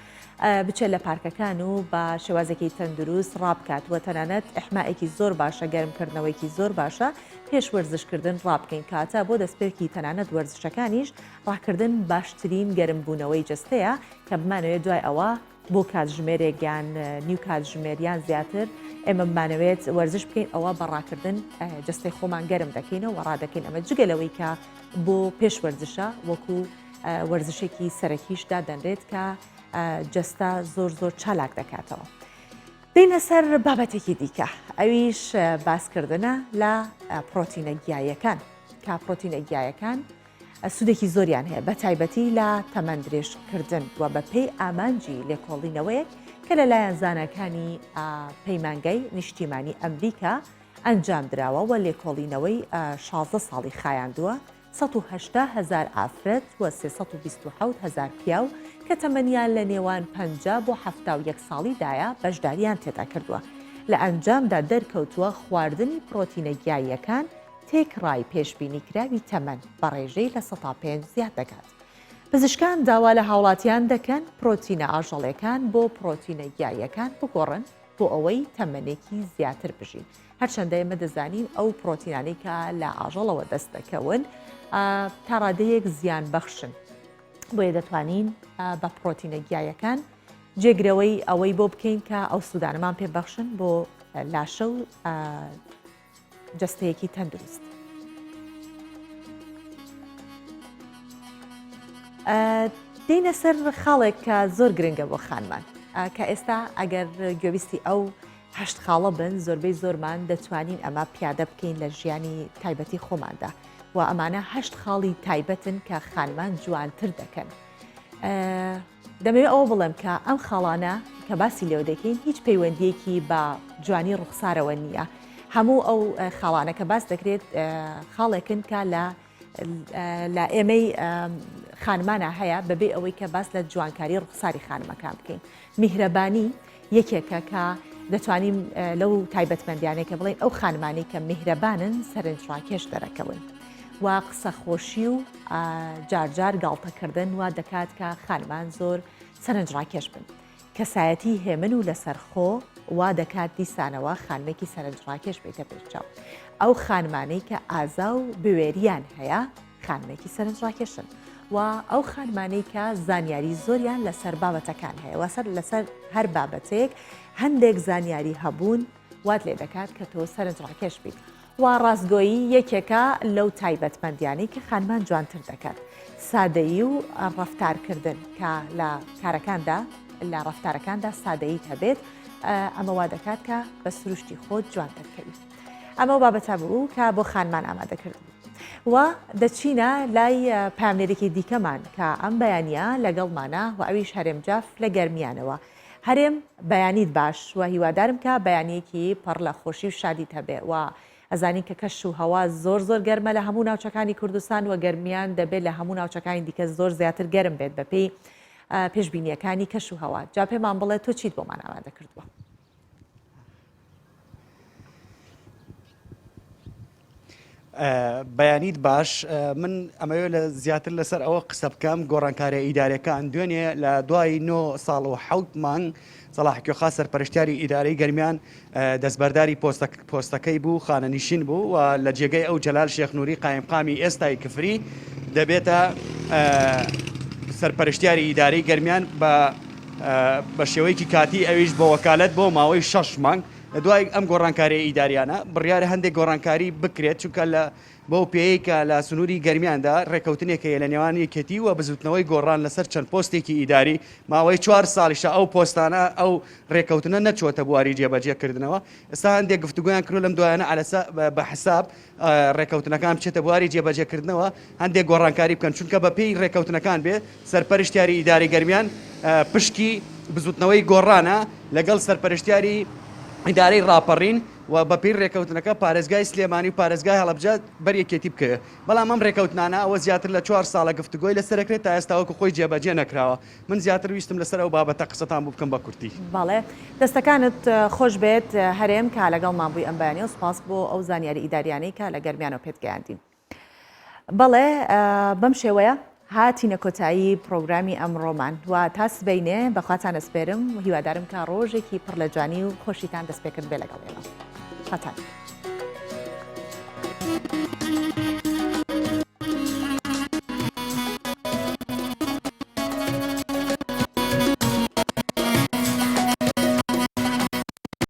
بچێت لە پارکەکان و بە شێوازێکی تەندروست ڕابکات و تەنانەت ئەحمائێکی زۆر باشە گەرمکردنەوەیکی زۆر باشە پێش وەرزشکردن ڕابکەین کاتە بۆ دەستپێکی تەنانەت وەرزشەکانیش ڕاکردن باشترین گەرمبوونەوەی جەستەیە کە بمانەوێت دوای ئەوە بۆ کاتژمێرێک یان نیو کاتژمێر یان زیاتر ئێمە بمانەوێت وەرزش بکەین ئەوە بە ڕاکردن جەستەی خۆمان گەرم دەکەینەوە ڕادەکەین ئەمە جگە لەوەی کە بۆ پێش وەرزشە وەکو وەرزشێکی سەرەکیش دادەنرێت کە جەستە زۆر زۆر چالاک دەکاتەوە. دێینە سەر بابەتێکی دیکە ئەویش باسکردنە لە پرۆتینە گیایەکان کە پرۆتینە گیایەکان سوودێکی زۆریان هەیە بە تایبەتی لە تەمەن درێژکردن و بە پێی ئامانجی لێکۆڵینەوەیەک کە لەلایەن زاناکانی پەیمانگای نیشتیمانی ئەمریکا ئەنجامدراوە و لێکۆڵینەوەی 16 ساڵی خایاندووە 180 هەزار ئافرەت و 327 هەزار پیاو کە تەمەنیان لە نێوان 50 بۆ 71 ساڵیدایە بەشداریان تێدا کردووە. لە ئەنجامدا دەرکەوتووە خواردنی پرۆتینە گیاییەکان تێکڕای پێشبینیکراوی تەمەن بە ڕێژەی 5% زیاد دەکات. پزیشکان داوا لە هاوڵاتیان دەکەن پرۆتینە ئاژەڵیەکان بۆ پرۆتینە گیاییەکان بگۆڕن بۆ ئەوەی تەمەنێکی زیاتر بژین. هەرچەندە ئێمە دەزانین ئەو پرۆتینانەی کە لە ئاژەڵەوە دەست دەکەون تا ڕادەیەک زیان بەخشن. بۆیە دەتوانین بە پرۆتینە گیایەکان جێگرەوەی ئەوەی بۆ بکەین کە ئەو سوودانەمان پێ بەخشن بۆ لاشە و جەستەیەکی تەندروست. دێینە سەر خاڵێک کە زۆر گرنگە بۆ خانمان کە ئێستا ئەگەر گوێبیستی ئەو هەشت خاڵە بن زۆربەی زۆرمان دەتوانین ئەمە پیادە بکەین لە ژیانی تایبەتی خۆماندا و ئەمانە هەشت خاڵی تایبەتن کە خانمان جوانتر دەکەن. دەمەوێت ئەوە بڵێم کە ئەم خاڵانە کە باسی لێوە دەکەین هیچ پەیوەندیەکی بە جوانی ڕوخسارەوە نییە. هەموو ئەو خاڵانە کە باس دەکرێت خاڵێکن کە لە لە ئێمەی خانمانە هەیە بەبێ ئەوەی کە باس لە جوانکاری ڕوخساری خانمەکان بکەین. میهرەبانی یەکێکە کە دەتوانین لەو تایبەتمەندیانەی کە بڵێین ئەو خانمانەی کە میهرەبانن سەرنجڕاکێش دەرەکەون و قسە خۆشی و جارجار گاڵتەکردن وا دەکات کە خانمان زۆر سەرنجڕاکێش بن. کەسایەتی هێمن و لەسەرخۆ وا دەکات دیسانەوە خانمێکی سەرنجڕاکێش بیتە پێشچاو. ئەو خانمانەی کە ئازا و بوێریان هەیە خانمێکی سەرنجڕاکێشن و ئەو خانمانەی کە زانیاری زۆریان لەسەر بابەتەکان هەیە وەسەر لەسەر هەر بابەتێک هەندێک زانیاری هەبوون وات لێ دەکات کە تۆ سەرنجڕاکێش بیت و ڕاستگۆیی یەکێکە لەو تایبەتمەندیانەی کە خانمان جوانتر دەکات سادەیی و ڕەفتارکردن کە لە کارەکاندا لە ڕەفتارەکاندا سادەییت هەبێت ئەمە وا دەکات کە بە سروشتی خۆت جوان دەرکەویت ئەمە بابەتە بوو کە بۆ خانمان ئامادە کردبوو و دەچینە لای پامنێرێکی دیکەمان کە ئەم بەیانە لەگەڵمانە و ئەویش هەرێم جاف لە گەرمیانەوە هەرێم بەیانیت باش و هیوادارم کە بەیانیەکی پڕ لە خۆشی و شادیت هەبێ و ئەزانین کە کەش و هەوا زۆر زۆر گەرمە لە هەموو ناوچەکانی کوردستان و گەرمیان دەبێت لە هەموو ناوچەکانی دیکە زۆر زیاتر گەرم بێت بەپێی پێشبینیەکانی کەش و هەوا جا پێمان بڵێ تۆ چیت بۆمان ئامادە کردووە؟ بەیانیت باش من ئەمەوێت لە زیاتر لەسەر ئەوە قسە بکەم گۆڕانکاریە ئیدارەکان دوێنێ لە دوای 9 ساڵ و حەوت مانگ سەڵاح کوێخا سەرپەرشتیاری ئیدارەی گەرمیان دەستبەرداری پۆستەکەی بوو خانەنیشین بوو و لە جێگەی ئەو جەلال شێخ نوری قایمقامی ئێستای کفری دەبێتە سەرپەرشتیاری ئیدارەی گەرمیان بە بە شێوەیەکی کاتی ئەویش بە وەکالەت بۆ ماوەی شەش مانگ لە دوای ئەم گۆڕانکاریە ئیداریانە بڕیارە هەندێک گۆڕانکاری بکرێت چونکە لە بەو پێیەی کە لە سنووری گەرمیاندا ڕێکەوتنێک هەیە لە نێوان یەکێتی و بزوتنەوەی گۆڕان لەسەر چەند پۆستێکی ئیداری ماوەی چوار ساڵیشە ئەو پۆستانە ئەو ڕێکەوتنە نەچووەتە بواری جێبەجێکردنەوە ئێستا هەندێک گفتوگۆیان کردووە لەم دوایانە عەلەسە بە حساب ڕێکەوتنەکان بچێتە بواری جێبەجێکردنەوە هەندێک گۆڕانکاری بکەن چونکە بە پێی ڕێکەوتنەکان بێ سەرپەرشتیاری ئیدارەی گەرمیان پشکی بزوتنەوەی گۆڕانە لەگەڵ سەرپەرشتیاری ئیدارەی ڕاپەڕین. و بەپێی رێکەوتنەکە پارێزگای سلێمانی و پارێزگای هەڵەبجە بەر یەکێتی بکەوێت، بەڵام ئەم رێکەوتنانە ئەوە زیاتر لە چوار ساڵە گفتوگۆی لەسەر دەکرێت تا ئێستا وەکو خۆی جێبەجێ نەکراوە، من زیاتر ویستم لەسەر ئەو بابەتە قسەتان بۆ بکەم بە کورتی. بەڵێ دەستەکانت خۆش بێت هەرێم کە لەگەڵمان بووی ئەم بەیانیە و سوپاس بۆ ئەو زانیاری ئیداریانەی کە لە گەرمیانەوە پێت گەیاندین. بەڵێ بەم شێوەیە هاتینە کۆتایی پرۆگرامی ئەمڕۆمان و تا سبەینێ بەخواتان ئەسپێرم و هیوادارم کە ڕۆژێکی پڕ لە جوانی و خۆشیتان دەست پێکرد بێ لەگەڵ ئێمە. خواتان.